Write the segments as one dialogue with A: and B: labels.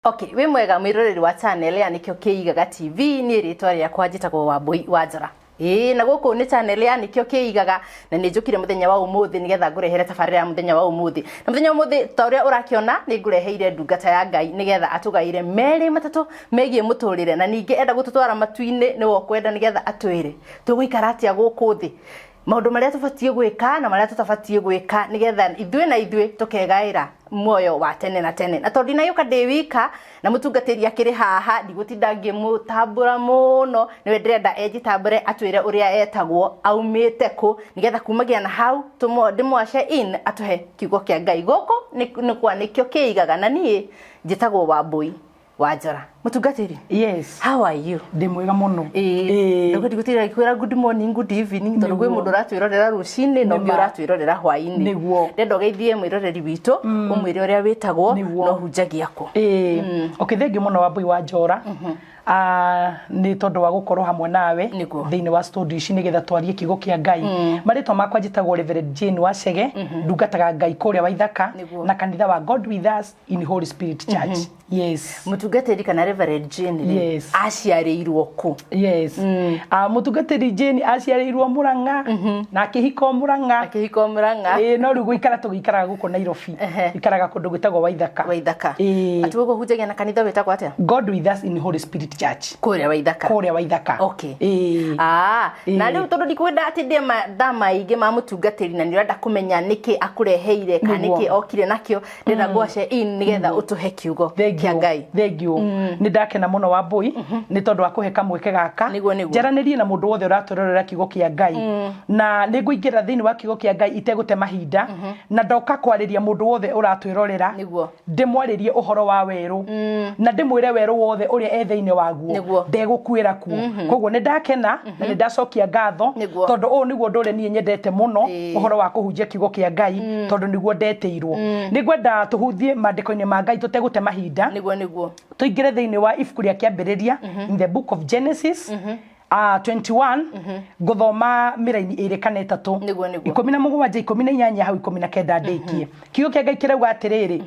A: Okay, wĩ mwega mwĩroreri wa channel ya Nĩkĩo Kĩigaga TV, niĩ rĩtwa rĩakwa njĩtagwo Wambũi wa Njora. Ĩĩ na gũkũ nĩ channel ya Nĩkĩo Kĩigaga na nĩ njũkire mũthenya wa ũmũthĩ nĩgetha ngũrehere tabarĩra ya mũthenya wa ũmũthĩ. Na mũthenya wa ũmũthĩ ta ũrĩa ũrakĩona nĩ ngũreheire ndungata ya Ngai nĩgetha atũgaĩre merĩ matatũ megiĩ mũtũrĩre na ningĩ enda gũtũtwara matu-inĩ nĩwe ũkwenda nĩgetha atwĩre tũgũikara atĩa gũkũ thĩ maũndũ marĩa tũbatiĩ gwĩka na marĩa tũtabatiĩ gwĩka nĩgetha ithuĩ na ithuĩ tũkegaĩra muoyo wa tene na tene. Na tondũ ndinagĩũka ndĩ wika na mũtungatĩri akĩrĩ haha, ndigũtinda ngĩmũtambũra mũno, nĩwe ndĩrenda enjitambũre atwĩre ũrĩa etagwo, aumĩte kũ, nĩgetha kumagia na hau ndĩmwace in atũhe kiugo kĩa Ngai. Gũkũ nĩ kwa Nĩkĩo Kĩigaga na niĩ njĩtagwo Wambũi wa Njora. Mũtungatĩri,
B: Yes.
A: how are you?
B: Ndĩ mwega mũno.
A: Ĩĩ. Ndũgũtinda ngĩkwĩra good morning, good evening tondũ kwĩ mũndũ ũratwĩrorera rũcinĩ na ũngĩ ũratwĩrorera hwainĩ. Ndĩrenda ũgeithie mwĩroreri witũ, ũmwĩre ũrĩa wĩtagwo na ũhunjagia kũ.
B: Ĩĩ. Okay, thengiũ mũno Wambũi wa Njora. Nĩ tondũ wa gũkorwo hamwe nawe thĩinĩ wa studio ici nĩgetha twarie kiugo kĩa Ngai. Marĩtwa makwa njĩtagwo Reverend Jane Wachege, ndungataga Ngai kũrĩa Waithaka na kanitha wa God with Us in Holy Spirit Church. Yes.
A: Mũtungatĩri kana Reverend Jane rĩ, aciarĩirwo kũ?
B: Yes. Mũtungatĩri Jane aciarĩirwo Murang'a na akĩhika o Murang'a.
A: Akĩhika o Murang'a.
B: Ĩĩ, no rĩu gũikara tũgĩikaraga gũkũ Nairobi. Ikaraga kũndũ gwĩtagwo Waithaka.
A: Waithaka.
B: Ĩĩ.
A: Atĩ gũkũ ũhunjagia na kanitha wĩtagwo atĩa?
B: God with Us in Holy Spirit Church.
A: Kũrĩa Waithaka.
B: Kũrĩa Waithaka.
A: Okay.
B: Ĩĩ.
A: Na rĩu tondũ ndikwenda atĩ ndĩe mathaa maingĩ ma mũtungatĩri na nĩ ũrenda kũmenya nĩkĩ akũreheire kana nĩkĩ okire nakĩo, ndĩrenda ngwace in nĩgetha ũtũhe kiugo kĩa Ngai.
B: Thengiũ. Nĩ ndakena mũno Wambũi nĩ tondũ wa kũhe kamweke gaka njaranĩrie na mũndũ wothe ũratwĩrorera kiugo kĩa Ngai, na nĩ ngũingĩra thĩinĩ wa kiugo kĩa Ngai itegũte mahinda, na ndoka kwarĩria mũndũ wothe ũratwĩrorera, ndĩmwarĩrie ũhoro wa werũ na ndĩmwĩre werũ wothe ũrĩa e thĩinĩ waguo ndegũkuĩra kuo. Koguo nĩ ndakena na nĩ ndacokia ngatho tondũ ũyũ nĩguo ũndũ ũrĩa niĩ nyendete mũno, ũhoro wa kũhunjia kiugo kĩa Ngai, tondũ nĩguo ndetĩirwo. Nĩ ngwenda tũhunjie maandĩko-inĩ ma Ngai tũtegũte mahinda.
A: Nĩguo nĩguo.
B: Tũingĩre thĩinĩ wa ibuku rĩa Kĩambĩrĩria, in the book of Genesis 21, ngũthoma mĩraini ĩrĩ kana ĩtatũ.
A: Nĩguo nĩguo.
B: 17, 18, hau 19 ndĩkie. Kiugo kĩa Ngai kĩrauga atĩrĩrĩ,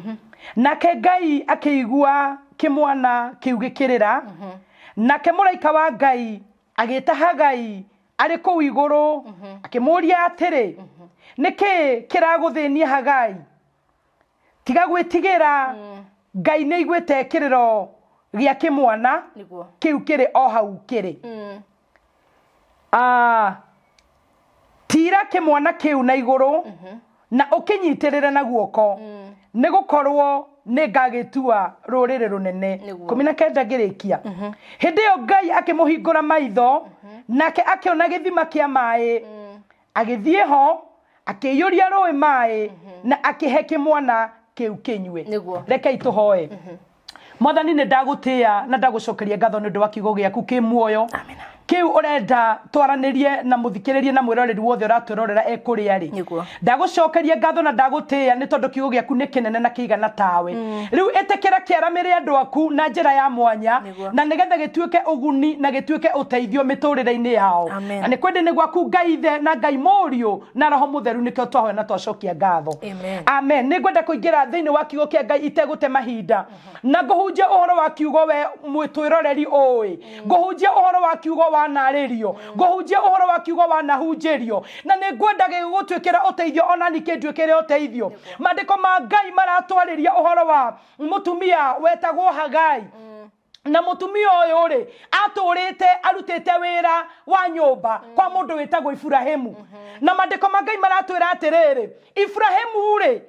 B: nake Ngai akĩigua kĩmwana kĩu gĩkĩrĩra, nake mũraika wa Ngai agĩta Hagai arĩ kũu igũrũ, akĩmũũria atĩrĩ, nĩkĩ kĩragũthĩnia Hagai? Tiga gwĩtigĩra, Ngai nĩ aiguĩte kĩrĩro gĩa kĩmwana kĩu kĩrĩ o hau kĩrĩ. Tiira kĩmwana kĩu na igũrũ na ũkĩnyitĩrĩre na guoko, nĩ gũkorwo nĩ ngagĩtua rũrĩrĩ rũnene. 19 ngĩrĩkia. Hĩndĩ ĩyo Ngai akĩmũhingũra maitho, nake akĩona gĩthima kĩa maĩ, agĩthiĩ ho akĩiyũria rũĩ maĩ na akĩhe kĩmwana kĩu kĩnyue. Rekei tũhoe. Mwathani, nĩ ndagũtĩĩa na ndagũcokeria ngatho nĩ ũndũ wa kiugo gĩaku kĩ muoyo kĩu ũrenda twaranĩrie na mũthikĩrĩrie na mwĩroreri wothe ũratwĩrorera e kũrĩa rĩ. Ndagũcokeria ngatho na ndagũtĩĩa nĩ tondũ kiugo gĩaku nĩ kĩnene na kĩigana tawe. Rĩu ĩtĩkĩra kĩaramĩre andũ aku na njĩra ya mwanya, na nĩgetha gĩtuĩke ũguni na gĩtuĩke ũteithio mĩtũrĩre-inĩ yao.
A: Amen.
B: Na nĩ kwendĩ-inĩ gwaku Ngai Ithe na Ngai Mũriũ na Roho Mũtheru nĩkĩo twahoya na twacokia ngatho.
A: Amen.
B: Amen. Nĩ ngwenda kũingĩra thĩinĩ wa kiugo kĩa Ngai itegũte mahinda, na ngũhunjia ũhoro wa kiugo we mwĩtwĩroreri ũĩ, ngũhunjia ũhoro wa kiugo wanarĩrio, ngũhunjia ũhoro wa kiugo wanahunjĩrio, na nĩ ngwenda gĩgũtuĩkĩra ũteithio ona niĩ kĩnduĩkĩre ũteithio. Maandĩko ma Ngai maratwarĩria ũhoro wa mũtumia wetagwo Hagai. Na mũtumia ũyũ rĩ, atũrĩte arutĩte wĩra wa nyũmba kwa mũndũ wĩtagwo Iburahĩmu. Na maandĩko ma Ngai maratwĩra atĩrĩrĩ, Iburahĩmu rĩ,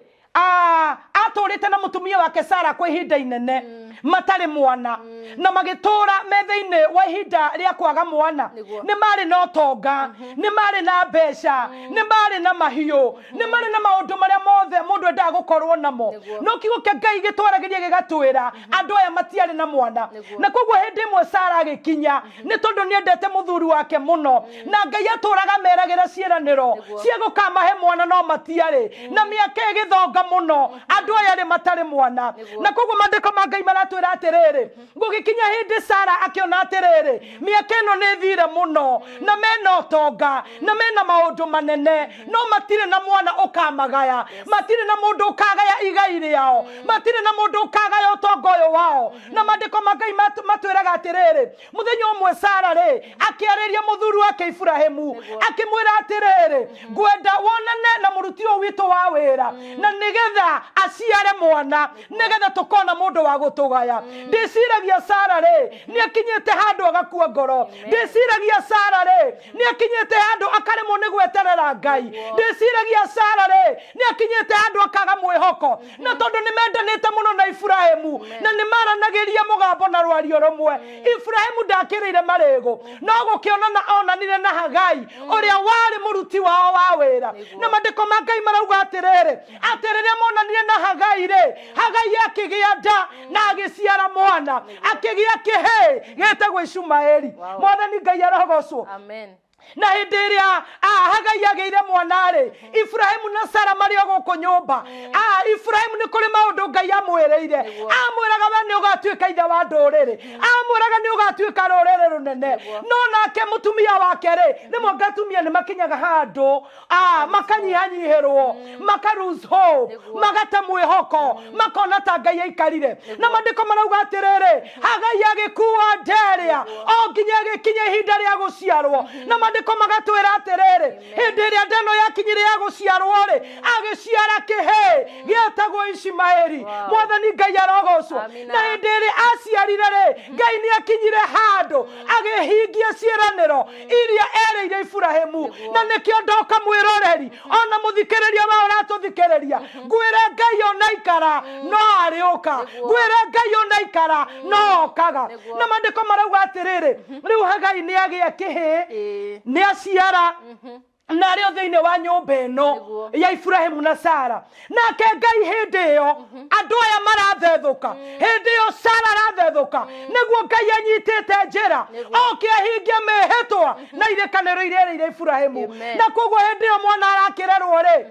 B: atũrĩte na mũtumia wake Sara kwa ihinda inene matarĩ mwana, na magĩtũra me thĩinĩ wa ihinda rĩa kwaga mwana. Nĩ marĩ na ũtonga, nĩ marĩ na mbeca, nĩ marĩ na mahiũ, nĩ marĩ na maũndũ marĩa mothe mũndũ endaga gũkorwo namo. No kiugo kĩa Ngai gĩtwaragĩria gĩgatwĩra andũ aya matiarĩ na mwana. Na koguo hĩndĩ ĩmwe Sara agĩkinya, nĩ tondũ nĩ endete mũthuri wake mũno, na Ngai atũraga meragĩra ciĩranĩro cia gũkamahe mwana, no matiarĩ. Na mĩaka ĩgĩthonga mũno, andũ aya erĩ matarĩ mwana. Na koguo maandĩko ma Ngai maratwĩra maratwĩra atĩrĩrĩ, gũgĩkinya hĩndĩ Sara akĩona atĩrĩrĩ, mĩaka ĩno nĩ ĩthire mũno, na mena ũtonga, na mena maũndũ manene, no matirĩ na mwana ũkamagaya, matirĩ na mũndũ ũkagaya igai rĩao, matirĩ na mũndũ ũkagaya ũtonga ũyũ wao. Na maandĩko ma Ngai matwĩraga atĩrĩrĩ, Mũthenya ũmwe Sara rĩ, akĩarĩria mũthuri wake Iburahimu, akĩmwĩra atĩrĩrĩ, ngwenda wonane na mũruti ũyũ witũ wa wĩra, na nĩgetha aciare mwana, nĩgetha tũkona mũndũ wa gũtũgaya. Ndĩciragia Sara rĩ, nĩ akinyĩte handũ agakua ngoro. Ndĩciragia Sara rĩ, nĩ akinyĩte handũ akaremwo nĩ gweterera Ngai. Ndĩciragia Sara rĩ, nĩ akinyĩte handũ akaga mwĩhoko. Na tondũ nĩ mendanĩte mũno na Iburahimu, na nĩ maranagĩria mũgambo na rwario rũmwe, Iburahimu ndakĩrĩire marĩgũ, no gũkĩonana onanire na Hagai, ũrĩa warĩ mũruti wao wa wĩra. Na maandĩko ma Ngai marauga atĩrĩrĩ, atĩ rĩrĩa monanire na Hagai rĩ, Hagai akĩgĩa nda na agĩciara mwana, akĩgĩa kĩhĩĩ gĩtagwo Ishumaeli. Mwathani Ngai arogocwo.
A: Amen.
B: Na hĩndĩ ĩrĩa Hagai agĩire mwana-rĩ, Iburahimu na Sara marĩ o gũkũ nyũmba. Iburahimu nĩ kũrĩ maũndũ Ngai amwĩrĩire. Amwĩraga we nĩ ũgatuĩka ithe wa ndũrĩrĩ, amwĩraga nĩ ũgatuĩka rũrĩrĩ rũnene. No nake mũtumia wake-rĩ, rĩmwe anga atumia nĩ makinyaga handũ makanyihanyihĩrwo, maka lose hope, magate mwĩhoko, makona ta Ngai aikarire. Na maandĩko marauga atĩrĩrĩ, Hagai agĩkua nda ĩrĩa o nginya ĩgĩkinya ihinda rĩa gũciarwo. Na maandĩko magatwĩra atĩrĩrĩ, hĩndĩ ĩrĩa nda ĩno yakinyire ya gũciarwo-rĩ, agĩciara kĩhĩĩ gĩetagwo Ishimaeli. Mwathani Ngai arogocwo.
A: Amina.
B: Na hĩndĩ ĩrĩa aciarire-rĩ, Ngai nĩ akinyire handũ agĩhingia ciĩranĩro iria erĩire Iburahimu. Na nĩkĩo ndoka mwĩroreri ona mũthikĩrĩria wa ũratũthikĩrĩria, ngwĩre Ngai ona ikara no arĩũka, ngwĩre Ngai ona ikara no okaga. Na maandĩko marauga atĩrĩrĩ, rĩu Hagai nĩ agĩa kĩhĩĩ, nĩ aciara, na arĩ o thĩinĩ wa nyũmba ĩno ya Iburahimu na Sara. Nake Ngai hĩndĩ ĩyo andũ aya marathethũka, hĩndĩ ĩyo Sara arathethũka, nĩguo Ngai anyitĩte njĩra oke ahingie mĩhĩtwa na irĩkanĩro iria erĩire Iburahimu.
A: Amen.
B: Na koguo hĩndĩ ĩyo mwana arakĩrerwo rĩ,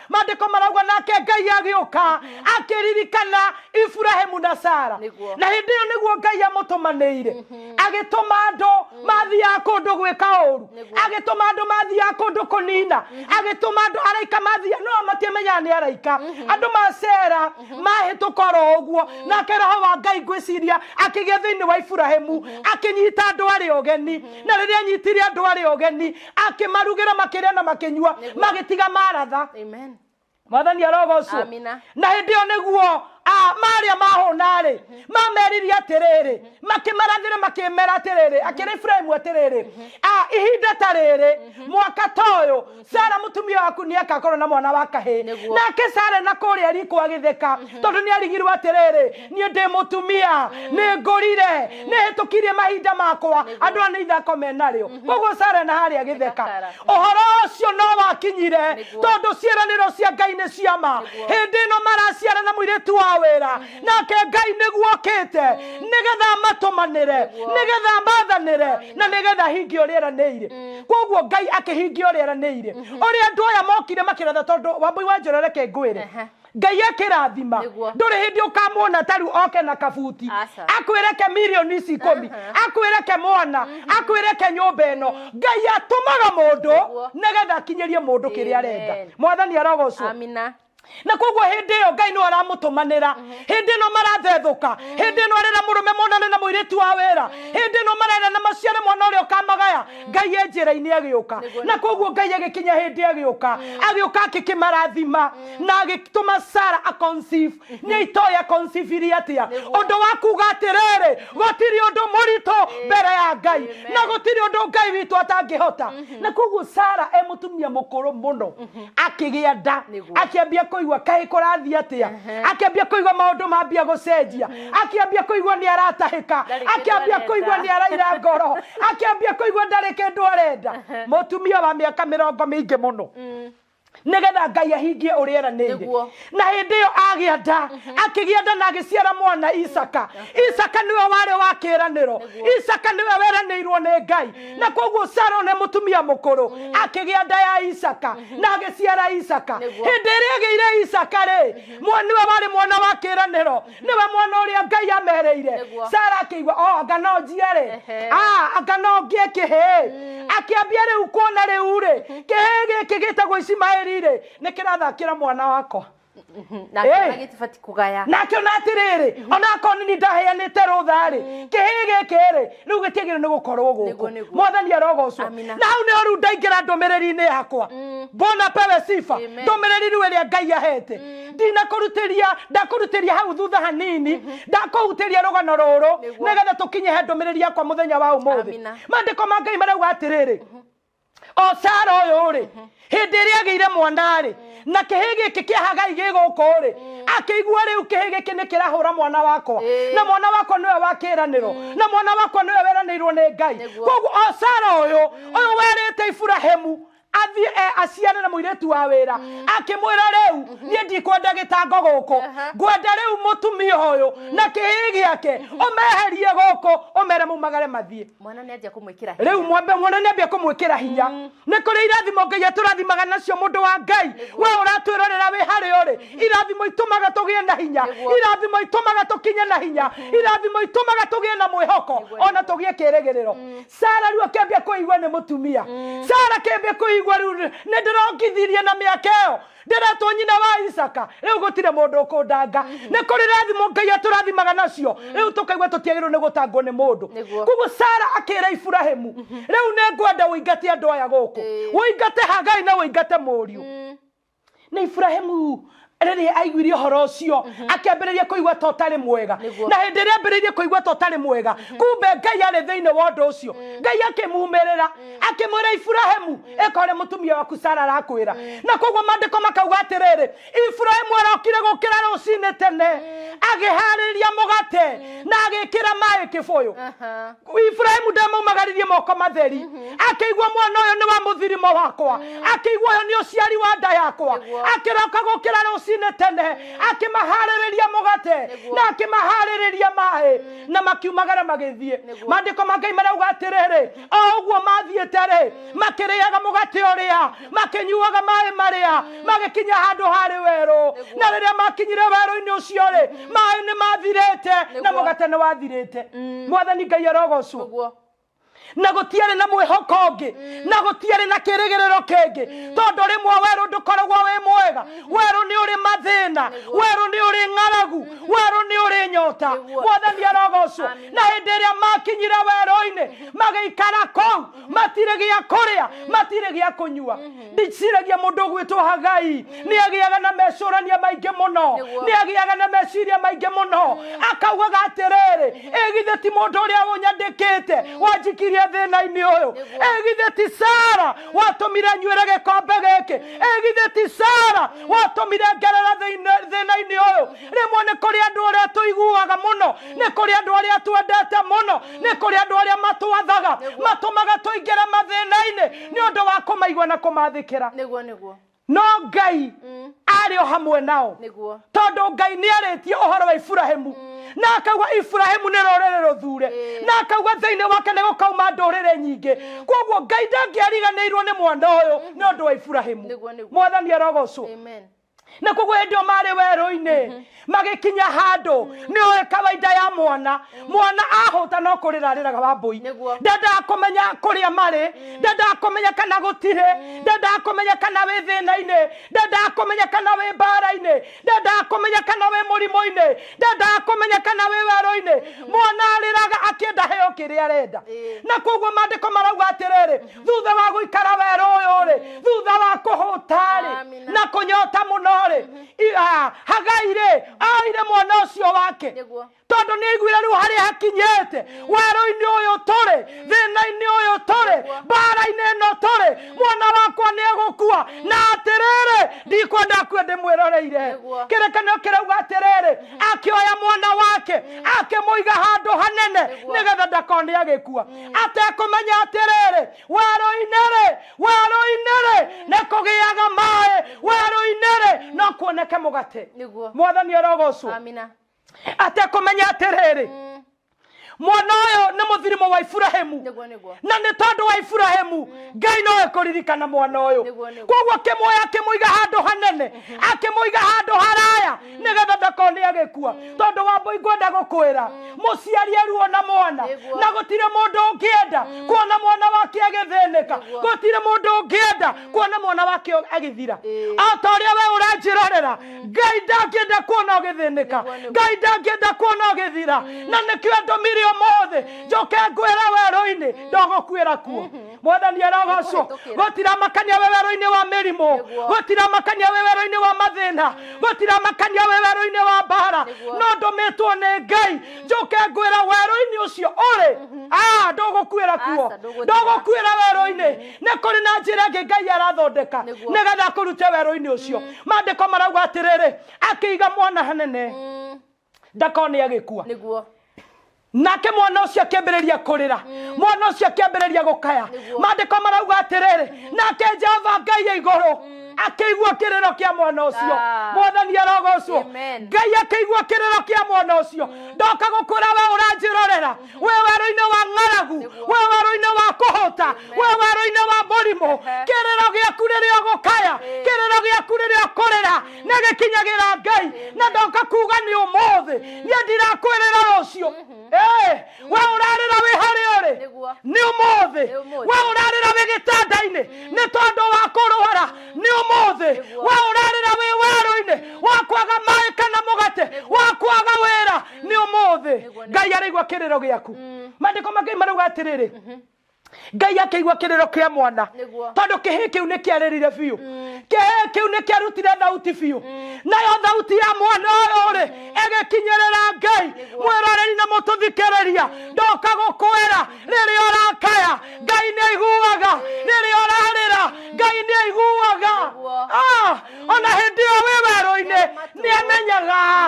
B: maandĩko marauga nake Ngai agĩũka akĩririkana Iburahimu na Sara. Na hĩndĩ ĩyo nĩguo Ngai amũtũmanĩire, agĩtũma andũ mathiaga kũndũ gwĩka ũru, agĩtũma andũ mathiaga kũndũ kũnina, agĩtũma andũ araika mathiaga, no matiamenyaga nĩ araika, andũ macera mahĩtũka oro ũguo. Nake roho wa Ngai ngwĩciria akĩgĩa thĩinĩ wa Iburahimu, akĩnyita andũ arĩa ũgeni. Na rĩrĩa anyitire andũ arĩa ũgeni, akĩmarugĩra makĩrĩa na makĩnyua, magĩtiga maratha.
A: Amen.
B: Mwathani arogocwo.
A: Amina.
B: Na hĩndĩ ĩyo nĩguo marĩa mahũna-rĩ, mameririe atĩrĩrĩ, makĩmarathĩra makĩmera atĩrĩrĩ, akĩra Iburahimu atĩrĩrĩ, ihinda ta rĩrĩ, mwaka ta ũyũ, Sara mũtumia waku nĩ akakorwo na mwana wa kahĩĩ. Nake Sara na kũrĩa riko agĩtheka, tondũ nĩ arigirwo atĩrĩrĩ, niĩ ndĩ mũtumia, nĩ ngũrire, nĩ hĩtũkirie mahinda makwa, andũ aya nĩ ithako menarĩo. Koguo Sara na harĩa agĩtheka. Ũhoro ũcio no wakinyire, tondũ ciĩranĩro cia Ngai nĩ cia ma. Hĩndĩ ĩno maraciara na mũirĩtu wa wĩra, nake Ngai nĩguo okĩte nĩgetha amatũmanĩre, nĩgetha amathanĩre, na nĩgetha ahingie ũrĩa eranĩire. Koguo Ngai akĩhingia ũrĩa eranĩire. Ũrĩa andũ aya mokire makĩratha, tondũ Wambui wa Njora reke ngwĩre, Ngai akĩrathima, ndũrĩ hĩndĩ ũkamuona ta rĩu oke na kabuti akwĩre ke mirioni ici ikũmi, akwĩre ke mwana, akwĩre ke nyũmba ĩno. Ngai atũmaga mũndũ nĩgetha akinyĩrie mũndũ kĩrĩa arenda. Mwathani arogocwo.
A: Amina.
B: Na koguo hĩndĩ ĩyo Ngai nĩwe aramũtũmanĩra, hĩndĩ ĩno marathethũka, hĩndĩ ĩno arera mũrũme monane na mũirĩtu wa wĩra, hĩndĩ ĩno marera na maciare mwana ũrĩa ũkamagaya, Ngai e njĩra-inĩ agĩũka. Na koguo Ngai agĩkinya hĩndĩ agĩũka, agĩũka akĩkĩmarathima na agĩtũma Sara a conceive. Nĩ itoĩ a conceive atĩa, ũndũ wa kuga atĩrĩrĩ, gũtirĩ ũndũ mũritũ mbere ya Ngai, na gũtirĩ ũndũ Ngai witũ atangĩhota. Na koguo Sara e mũtumia mũkũrũ mũno akĩgĩa nda, akĩambia kũigua kaĩ kũrathiĩ atĩa, akĩambia kũigua maũndũ mambia gũcenjia, akĩambia kũigua nĩ aratahĩka, akĩambia kũigua nĩ araira ngoro, akĩambia kũigua ndarĩ kĩndũ arenda. Mũtumia wa mĩaka mĩrongo mĩingĩ mũno. Nĩgetha Ngai ahingie ũrĩa eranĩire. Na hĩndĩ ĩyo agĩa nda, akĩgĩa nda na agĩciara mwana Isaka. Isaka nĩwe warĩ wa kĩĩranĩro. Isaka nĩwe weranĩirwo nĩ Ngai. Na koguo Sara nĩ mũtumia mũkũrũ, akĩgĩa nda ya Isaka na agĩciara Isaka. Hĩndĩ ĩrĩa agĩire Isaka rĩ, nĩwe warĩ mwana wa kĩĩranĩro, nĩwe mwana ũrĩa Ngai amerĩire. Sara akĩigua, oh, anga no njiare, ah, anga no ngĩe kĩhĩĩ. Akĩambia rĩu kuona rĩu rĩ, kĩhĩĩ gĩkĩ gĩtagwo Ishimaeli rĩ, nĩ kĩrathakĩra mwana wakwa.
A: Na akĩona gĩtibati kũgaya.
B: Na akĩona atĩrĩrĩ, ona akorwo nĩ niĩ ndaheanĩte rũtha rĩ, kĩhĩĩ gĩkĩ rĩ, rĩu gĩtiagĩrĩirwo nĩ gũkorwo gũkũ. Mwathani arogocwo. Na hau nĩho rĩu ndaingĩra ndũmĩrĩri-inĩ yakwa. Bwana pewe sifa. Ndũmĩrĩri rĩu ĩrĩa Ngai ahete. Ndinakũrutĩria, ndakũrutĩria hau thutha hanini, ndakũhutĩria rũgano rũrũ, nĩgetha tũkinye he ndũmĩrĩri yakwa mũthenya wa ũmũthĩ. Maandĩko ma Ngai marauga atĩrĩrĩ, o Sara ũyũ rĩ, hĩndĩ ĩrĩa agĩire mwana rĩ, na kĩhĩĩ gĩkĩ kĩa Hagai gĩ gũkũ rĩ, akĩigua rĩu kĩhĩĩ gĩkĩ nĩ kĩrahũra mwana wakwa, na mwana wakwa nĩwe wa kĩĩranĩro, na mwana wakwa nĩwe weranĩirwo nĩ Ngai. Koguo o Sara ũyũ, ũyũ werĩte Iburahĩmu athiĩ aciarĩre mũirĩtu wa wĩra, akĩmwĩra rĩu niĩ ndikwenda gĩtango gũkũ, ngwenda rĩu mũtumia ũyũ na kĩhĩĩ gĩake ũmeherie gũkũ, ũmere maumagare mathiĩ.
A: Mwana nĩ anjia kũmwĩkĩra hinya.
B: Rĩu mwambe mwana nĩ ambia kũmwĩkĩra hinya. Nĩ kũrĩ irathimo Ngai atũrathimaga nacio, mũndũ wa Ngai. We ũratwĩrorera wĩ harĩa ũrĩ, irathimo itũmaga tũgĩe na hinya, irathimo itũmaga tũkinye na hinya, irathimo itũmaga tũgĩe na mwĩhoko, ona tũgĩe kĩrĩgĩrĩro. Sara rĩu akĩambia kũigua nĩ mũtumia. Sara akĩambia kũigua rĩu nĩ ndĩrongithirie na mĩaka ĩyo, ndĩretwo nyina wa Isaka, rĩu gũtirĩ mũndũ ũkũndanga. Nĩ kũrĩ irathimo Ngai atũrathimaga nacio, rĩu tũkaigua tũtiagĩrĩirwo nĩ gũtangwo nĩ mũndũ. Koguo Sara akĩra Iburahĩmu, rĩu nĩ ngwenda ũingate andũ aya gũkũ, ũingate Hagai na ũingate mũriũ. Na Iburahĩmu rĩrĩa aiguire ũhoro ũcio, akĩambĩrĩria kũigua ta ũtarĩ mwega. Na hĩndĩ ĩrĩa ambĩrĩirie kũigua ta ũtarĩ mwega, kumbe Ngai arĩ thĩinĩ wa ũndũ ũcio. Ngai akĩmumĩrĩra, akĩmwĩra, Iburahĩmu, ĩka ũrĩa mũtumia waku Sara arakwĩra. Na koguo maandĩko makauga atĩrĩrĩ, Iburahĩmu arokire gũkĩra rũcinĩ tene, agĩharĩria mũgate na agĩkĩra maĩ kĩbũyũ. Iburahĩmu ndamaumagaririe moko matheri, akĩigua mwana ũyũ nĩ wa mũthirimo wakwa, akĩigua ũyũ nĩ ũciari wa nda yakwa. Akĩroka gũkĩra rũcinĩ tene, akĩmaharĩrĩria mũgate na akĩmaharĩrĩria maĩ, na makiumagara magĩthiĩ. Maandĩko ma Ngai marauga atĩrĩrĩ, o ũguo mathiĩte rĩ, makĩrĩaga mũgate ũrĩa, makĩnyuaga maĩ marĩa, magĩkinya handũ harĩ werũ. Na rĩrĩa makinyire werũ-inĩ ũcio rĩ, maĩ nĩ mathirĩte na mũgate nĩ wathirĩte. Mwathani Ngai arogocwo. Na gũtiarĩ na mwĩhoko ũngĩ, na gũtiarĩ na kĩrĩgĩrĩro kĩngĩ, tondũ rĩmwe werũ ndũkoragwo wĩ mwega. Werũ nĩ ũrĩ mathĩna, werũ nĩ ũrĩ ng'aragu, werũ nĩ ũrĩ nyota. Mwathani arogocwo. Na hĩndĩ ĩrĩa makinyire werũ-inĩ, magĩikara kũu, matirĩ gĩa kũrĩa, matirĩ gĩa kũnyua. Ndiciragia mũndũ ũgwĩtwo Hagai nĩ agĩaga na mecũrania maingĩ mũno, nĩ agĩaga na meciria maingĩ mũno, akaugaga atĩrĩrĩ, ĩ githĩ ti mũndũ ũrĩa ũnyandĩkĩte wanjikirie thĩna-inĩ ũyũ? Ĩ githĩ ti Sara watũmire nyuĩre gĩkombe gĩkĩ? Ĩ githĩ ti Sara watũmire ngerere thĩna-inĩ ũyũ? Rĩmwe nĩ kũrĩ andũ arĩa tũiguaga mũno, nĩ kũrĩ andũ arĩa twendete mũno, nĩ kũrĩ andũ arĩa matwathaga, matũmaga tũingĩre mathĩna-inĩ nĩ ũndũ wa kũmaigua na kũmathĩkĩra. No Ngai arĩ o hamwe nao, tondũ Ngai nĩ arĩtie ũhoro wa Iburahĩmu, na akauga Iburahĩmu nĩ rũrĩrĩ rũthure, na akauga thĩinĩ wake nĩ gũkauma ndũrĩrĩ nyingĩ. Koguo Ngai ndangĩariganĩirwo nĩ mwana ũyũ nĩ ũndũ wa Iburahĩmu. Mwathani arogocwo. Na koguo hĩndĩ ĩyo marĩ werũ-inĩ, magĩkinya handũ, nĩ ũĩ kawaida ya mwana, mwana ahũta no kũrĩra arĩraga Wambũi. Ndendaga kũmenya kũrĩa marĩ, ndendaga kũmenya kana gũtirĩ, ndendaga kũmenya kana wĩ thĩna-inĩ, ndendaga kũmenya kana wĩ mbara-inĩ, ndendaga kũmenya kana wĩ mũrimũ-inĩ, ndendaga kũmenya kana wĩ werũ-inĩ. Mwana arĩraga akĩenda heo kĩrĩa arenda. Na koguo maandĩko marauga atĩrĩrĩ, thutha wa gũikara werũ ũyũ rĩ, thutha wa kũhũta rĩ, na kũnyota mũno rĩ, Hagai rĩ, oire mwana ũcio wake.
A: Nĩguo.
B: Tondũ nĩ aiguire rĩu harĩa hakinyĩte, werũ-inĩ ũyũ tũrĩ, thĩna-inĩ ũyũ tũrĩ, mbara-inĩ ĩno tũrĩ, mwana wakwa nĩ egũkua, na atĩrĩrĩ, ndikwenda akue ndĩmwĩroreire.
A: Nĩguo.
B: Kĩrĩkanĩro kĩrauga atĩrĩrĩ, akĩoya mwana wake akĩmũiga handũ hanene
A: Nĩguo.
B: nĩgetha ndakone agĩkua, atekũmenya atĩrĩrĩ, werũ-inĩ rĩ, werũ-inĩ rĩ, nĩ kũgĩaga maĩ, werũ-inĩ rĩ, no kuoneke mũgate.
A: Nĩguo.
B: Mwathani arogocwo.
A: Amina.
B: Atekũmenya atĩrĩrĩ, mwana ũyũ nĩ mũthirimo wa Iburahĩmu.
A: Nĩguo, nĩguo.
B: Na nĩ tondũ wa Iburahĩmu Ngai no ekũririkana mwana ũyũ.
A: Nĩguo, nĩguo.
B: Koguo akĩmuoya akĩmũiga handũ hanene, akĩmũiga handũ haraya nĩgetha ndakone agĩkua. Tondũ Wambũi, ngwenda gũkwĩra, mũciari eruo na mwana,
A: Nĩguo.
B: na gũtirĩ mũndũ ũngĩenda kuona mwana wake agĩthĩnĩka,
A: Nĩguo.
B: gũtirĩ mũndũ ũngĩenda kuona mwana wake agĩthira.
A: Ĩĩ.
B: O ta ũrĩa we ũranjĩrorera, Ngai ndangĩenda kuona ũgĩthĩnĩka,
A: Nĩguo, nĩguo.
B: Ngai ndangĩenda kuona ũgĩthira, na nĩkĩo andũmire ũmũthĩ njoke ngwĩre werũ-inĩ ndũgũkuĩra kuo. Mwathani arogocwo.
A: Nĩkũhĩtũkĩra.
B: Gũtiramakania wĩ werũ-inĩ wa mĩrimũ,
A: Nĩguo.
B: gũtiramakania wĩ werũ-inĩ wa mathĩna, gũtiramakania wĩ werũ-inĩ wa mbara,
A: Nĩguo.
B: no ndũmĩtwo nĩ Ngai njoke ngwĩra werũ-inĩ ũcio ũrĩ, ndũgũkuĩra kuo.
A: Aca, ndũgũthira.
B: Ndũgũkuĩra werũ-inĩ. Nĩ kũrĩ na njĩra ĩngĩ Ngai arathondeka
A: Nĩguo.
B: nĩgetha akũrute werũ-inĩ ũcio. Maandĩko marauga atĩrĩrĩ, akĩiga mwana hanene ndakone agĩkua.
A: Nĩguo.
B: Nake mwana ũcio akĩambĩrĩria kũrĩra, mwana ũcio akĩambĩrĩria gũkaya.
A: Nĩguo.
B: Maandĩko marauga atĩrĩrĩ, nake Jehova Ngai ya igũrũ akĩigua kĩrĩro kĩa mwana ũcio. Mwathani arogocwo.
A: Amen.
B: Ngai akĩigua kĩrĩro kĩa mwana ũcio. Ndoka gũkwĩra we ũranjĩrorera, we werũ-inĩ wa ng'aragu,
A: Nĩguo.
B: we werũ-inĩ wa kũhũta, we werũ-inĩ wa mũrimũ, kĩrĩro gĩaku rĩrĩa ũgũkaya, kĩrĩro gĩaku rĩrĩa ũkũrĩra nĩ gĩkinyagĩra Ngai. Na ndoka kuga nĩ ũmũthĩ, niĩ ndirakwĩrĩra rũciũ. We ũrarĩra wĩ harĩa ũrĩ,
A: Nĩguo.
B: nĩ ũmũthĩ.
A: Nĩ ũmũthĩ.
B: We ũrarĩra wĩ gĩtanda-inĩ nĩ tondũ wa kũrwara, nĩ ũmũthĩ.
A: Nĩguo.
B: We ũrarĩra wĩ werũ-inĩ wa kwaga maĩ kana mũgate, wa kwaga wĩra, nĩ ũmũthĩ.
A: Nĩguo, nĩguo.
B: Ngai araigua kĩrĩro gĩaku. Maandĩko ma Ngai marauga atĩrĩrĩ, Ngai akĩigua kĩrĩro kĩa mwana,
A: Nĩguo.
B: tondũ kĩhĩ kĩu nĩ kĩarĩrire biũ, kĩhĩ kĩu nĩ kĩarutire thauti biũ, nayo thauti ya mwana ũyũ rĩ ĩgĩkinyĩrĩra Ngai.
A: Nĩguo.
B: Mwĩroreri na mũtũthikĩrĩria, ndoka gũkwĩra rĩrĩa ũrakaya Ngai nĩ aiguaga, rĩrĩa ũrarĩra Ngai nĩ aiguaga.
A: Nĩguo.
B: Ona hĩndĩ ĩyo wĩ werũ-inĩ nĩ amenyaga.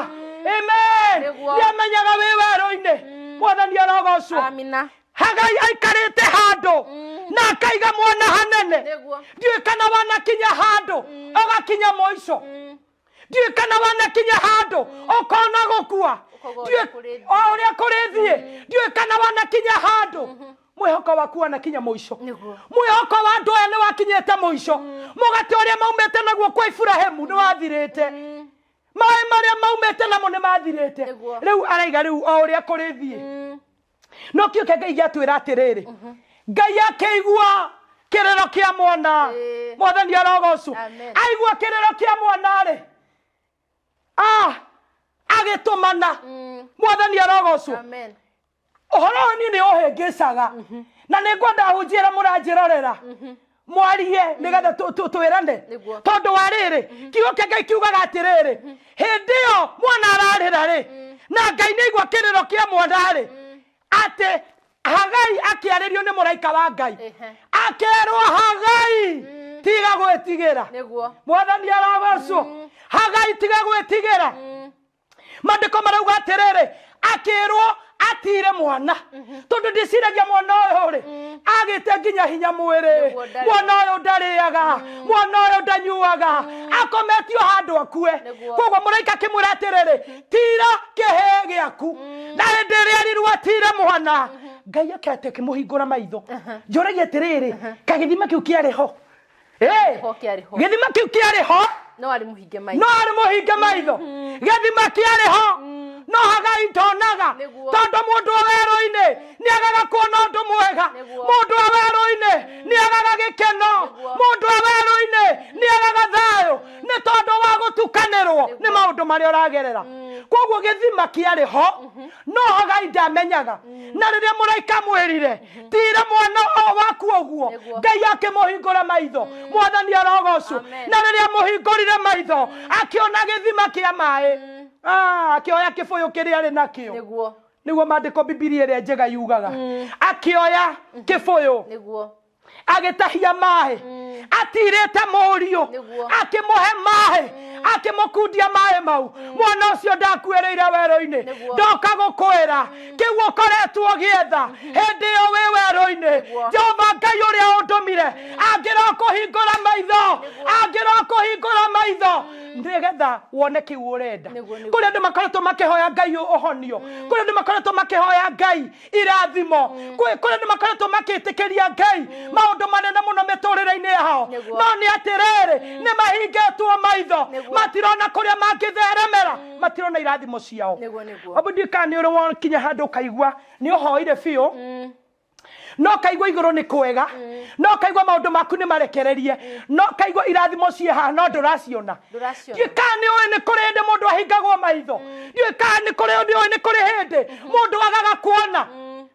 B: Amen.
A: Nĩguo.
B: Nĩ amenyaga wĩ werũ-inĩ. Mwathani arogocwo.
A: Amina.
B: Hagai aikarĩte handũ na akaiga mwana hanene.
A: Nĩguo.
B: Ndiũĩ kana wanakinya handũ ũgakinya mũico, ndiũĩ kana wanakinya handũ ũkona gũkua.
A: Ũkauga
B: Ndiũĩ
A: ũrĩa kũrĩthiĩ.
B: o ũrĩa kũrĩthiĩ, ndiũĩ kana wanakinya handũ mwĩhoko waku wanakinya mũico.
A: Nĩguo.
B: Mwĩhoko wa andũ aya nĩ wakinyĩte mũico. Mũgate ũrĩa maumĩte naguo kwa Iburahĩmu nĩ wathirĩte, maĩ marĩa maumĩte namo nĩ mathirĩte.
A: Nĩguo.
B: Rĩu araiga rĩu o ũrĩa kũrĩthiĩ. No kĩo kĩa Ngai gĩatwĩra atĩrĩrĩ, Ngai akĩigua kĩrĩro kĩa mwana.
A: Ĩĩ.
B: Mwathani arogocwo.
A: Amen.
B: Aigua kĩrĩro kĩa mwana rĩ, agĩtũmana. Mwathani arogocwo.
A: Amen.
B: Ũhoro ũyũ niĩ nĩ ũhĩngĩcaga, na nĩ ngwenda hunjie ĩrĩa mũranjĩrorera mwarie nĩgetha twĩrane.
A: Nĩguo.
B: Tondũ wa rĩrĩ, kiugo kĩa Ngai kiugaga atĩrĩrĩ, hĩndĩ ĩyo mwana ararĩra rĩ, na Ngai nĩ aigua kĩrĩro kĩa mwana rĩ, atĩ Hagai akĩarĩrio nĩ mũraika wa Ngai,
A: Ehe.
B: akerwo, Hagai, tiga gwĩtigĩra.
A: Nĩguo.
B: Mwathani arogocwo. Hagai, tiga gwĩtigĩra. Maandĩko marauga atĩrĩrĩ, akĩrwo atire mwana, tondũ ndĩciragia mwana ũyũ rĩ agĩte nginya hinya mwĩrĩ.
A: Nĩguo, ndarĩ.
B: Mwana ũyũ ndarĩaga, mwana ũyũ ndanyuaga, akometio handũ akue.
A: Nĩguo.
B: Koguo mũraika akĩmwĩra atĩrĩrĩ, tira kĩhĩ gĩaku. Na hĩndĩ ĩrĩa erirwo atire mwana, Ngai akĩate akĩmũhingũra maitho. Njũragia atĩrĩrĩ, kagĩthima kĩu kĩarĩ ho? Ĩ,
A: Ho kĩarĩ ho.
B: Gĩthima kĩu kĩarĩ ho.
A: No arĩ mũhinge maitho.
B: No arĩ mũhinge maitho. Gĩthima kĩarĩ ho, no Hagai ndonaga.
A: Nĩguo.
B: Tondũ mũndũ wa werũ-inĩ nĩ agaga kuona ũndũ mwega.
A: Nĩguo.
B: Mũndũ wa werũ-inĩ nĩ agaga gĩkeno.
A: Nĩguo.
B: Mũndũ wa werũ-inĩ nĩ agaga thayũ nĩ tondũ wa gũtukanĩrwo nĩ maũndũ marĩa ũragerera. Koguo gĩthima kĩarĩ ho, no Hagai ndamenyaga. Na rĩrĩa mũraika amwĩrire tire mwana o waku ũguo,
A: Nĩguo.
B: Ngai akĩmũhingũra maitho. Mwathani arogocwo.
A: Amen.
B: Na rĩrĩa mũhingũrire maitho, akĩona gĩthima kĩa maĩ. Ah, akĩoya kĩbũyũ kĩrĩa arĩ nakĩo.
A: Nĩguo.
B: Nĩguo maandĩko Bibilia ĩrĩa njega yugaga, akĩoya kĩbũyũ,
A: Nĩguo.
B: agĩtahia maĩ, atirĩte mũriũ,
A: Nĩguo.
B: akĩmũhe maĩ, akĩmũkundia maĩ mau. Mwana ũcio ndakuĩrĩire werũ-inĩ.
A: Nĩguo.
B: Ndoka gũkwĩra kĩu ũkoretwo ũgĩetha hĩndĩ ĩyo wĩ werũ-inĩ,
A: Nĩguo.
B: Jehova Ngai ũrĩa ũndũmire angĩrokũhingũra maitho, angĩrokũhingũra maitho nĩgetha wone kĩu ũrenda.
A: Nĩguo, nĩguo.
B: Kũrĩ andũ makoretwo makĩhoya Ngai ũhonio, kũrĩ andũ makoretwo makĩhoya Ngai irathimo, kũrĩ andũ makoretwo makĩtĩkĩria Ngai maũndũ manene mũno mĩtũrĩre-inĩ yao.
A: Nĩguo.
B: No nĩ atĩrĩrĩ, nĩ mahingĩtwo maitho,
A: Nĩguo.
B: matirona kũrĩa mangĩtheremera, matirona irathimo ciao.
A: Nĩguo, nĩguo.
B: Abu ndiũĩ kana nĩ ũrĩ wakinya handũ ũkaigua nĩ ũhoire biũ, no kaigua igũrũ nĩ kwega, no kaigua maũndũ maku nĩ marekererie, no kaigua irathimo ciĩ haha, no ndũraciona.
A: Ndũraciona.
B: Ndiũĩ kana nĩ ũĩ nĩ kũrĩ hĩndĩ mũndũ ahingagwo maitho. Ndiũĩ kana nĩ kũrĩ nĩ ũĩ nĩ kũrĩ hĩndĩ mũndũ agaga kuona.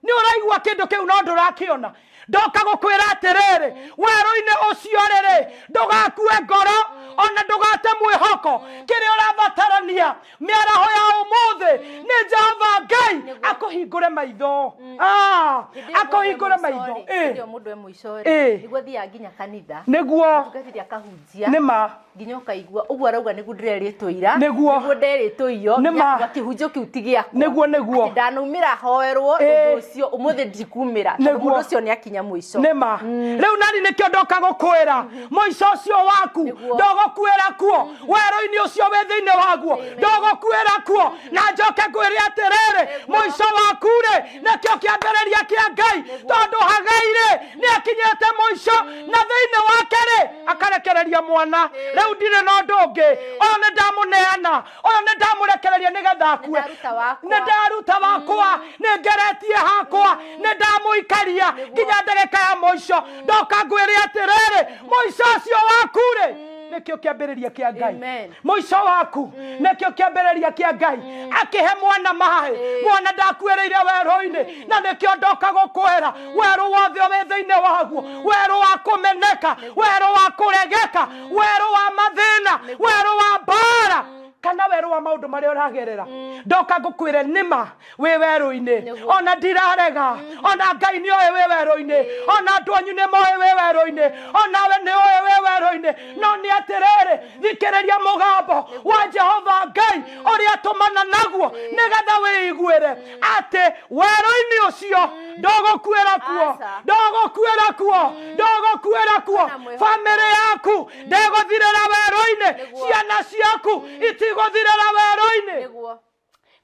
B: Nĩ ũraigua kĩndũ kĩu no ndũrakĩona. Ndoka gũkwĩra atĩrĩrĩ, werũ-inĩ ũcio rĩrĩ, ndũgakue ngoro ona ndũgate mwĩhoko. Kĩrĩa ũrabatarania mĩaraho ya ũmũthĩ nĩ Jehova Ngai akũhingũre maitho. Ah,
A: Hĩndĩ ĩyo mũndũ e
B: akũhingũre
A: mũico
B: maitho.
A: rĩ,
B: Ĩ.
A: hĩndĩ ĩyo mũndũ e mũico rĩ,
B: Ĩ.
A: nĩguo athiaga nginya kanitha,
B: Nĩguo.
A: mũtungatĩri akahunjia,
B: Nĩ ma.
A: nginya ũkaigua ũguo arauga nĩguo ndĩrerĩtwo ira,
B: Nĩguo.
A: nĩguo nderĩtwo iyo,
B: Nĩ
A: nginya
B: ma.
A: kuga kĩhunjio kĩu ti gĩakwa.
B: Nĩguo, nĩguo.
A: Atĩ ndanaumĩra hoerwo
B: Ĩ.
A: ũndũ ũcio ũmũthĩ ndikumĩra, tondũ
B: Nĩguo.
A: mũndũ ũcio nĩ akinya mũico.
B: Nĩ ma. Rĩu nani nĩkĩo ndoka gũkwĩra mũico ũcio waku
A: Nĩguo.
B: ndũgũkuĩra kuo, werũ-inĩ ũcio wĩ thĩinĩ waguo ndũgũkuĩra kuo. Na njoke ngwĩre atĩrĩrĩ, mũico waku rĩ nĩkĩo kĩambĩrĩria kĩa Ngai, tondũ Hagai rĩ nĩ akinyĩte mũico na thĩinĩ wake rĩ akarekereria mwana. Rĩu ndirĩ na ũndũ ũngĩ, ũyũ nĩ ndamũneana, ũyũ nĩ ndamũrekereria nĩgetha akue.
A: Nĩ ndaruta wakwa.
B: Nĩ ndaruta wakwa, nĩ ngeretie hakwa, nĩ ndamũikaria nginya ndagĩka ya mũico. Ndoka ngwĩre atĩrĩrĩ, mũico ũcio waku rĩ nĩkĩo kĩambĩrĩria kĩa Ngai.
A: Amen.
B: Mũico waku nĩkĩo kĩambĩrĩria kĩa Ngai. Akĩhe mwana maĩ, mwana ndakuĩrĩire werũ-inĩ. Na nĩkĩo ndoka gũkwĩra werũ wothe wĩ thĩinĩ waguo, werũ wa kũmeneka, werũ wa kũregeka, werũ wa mathĩna, werũ wa mbara, kana werũ wa maũndũ marĩa ũragerera, ndoka ngũkwĩre nĩma wĩ werũ-inĩ.
A: Nĩguo.
B: Ona ndirarega, ona Ngai nĩ oĩ wĩ werũ-inĩ, ona andũ anyu nĩ moĩ wĩ werũ-inĩ, onawe nĩ ũĩ wĩ werũ-inĩ. No nĩ atĩrĩrĩ, thikĩrĩria mũgambo wa Jehova Ngai ũrĩa atũmana naguo, nĩgetha wĩiguĩre atĩ werũ-inĩ ũcio ndũgũkuĩra kuo.
A: Aca.
B: Ndũgũkuĩra kuo, ndũgũkuĩra kuo.
A: Kwĩna mwĩhoko.
B: Bamĩrĩ yaku ndĩgũthirĩra werũ-inĩ.
A: Nĩguo.
B: Ciana ciaku itigũthirĩra werũ-inĩ.
A: Nĩguo.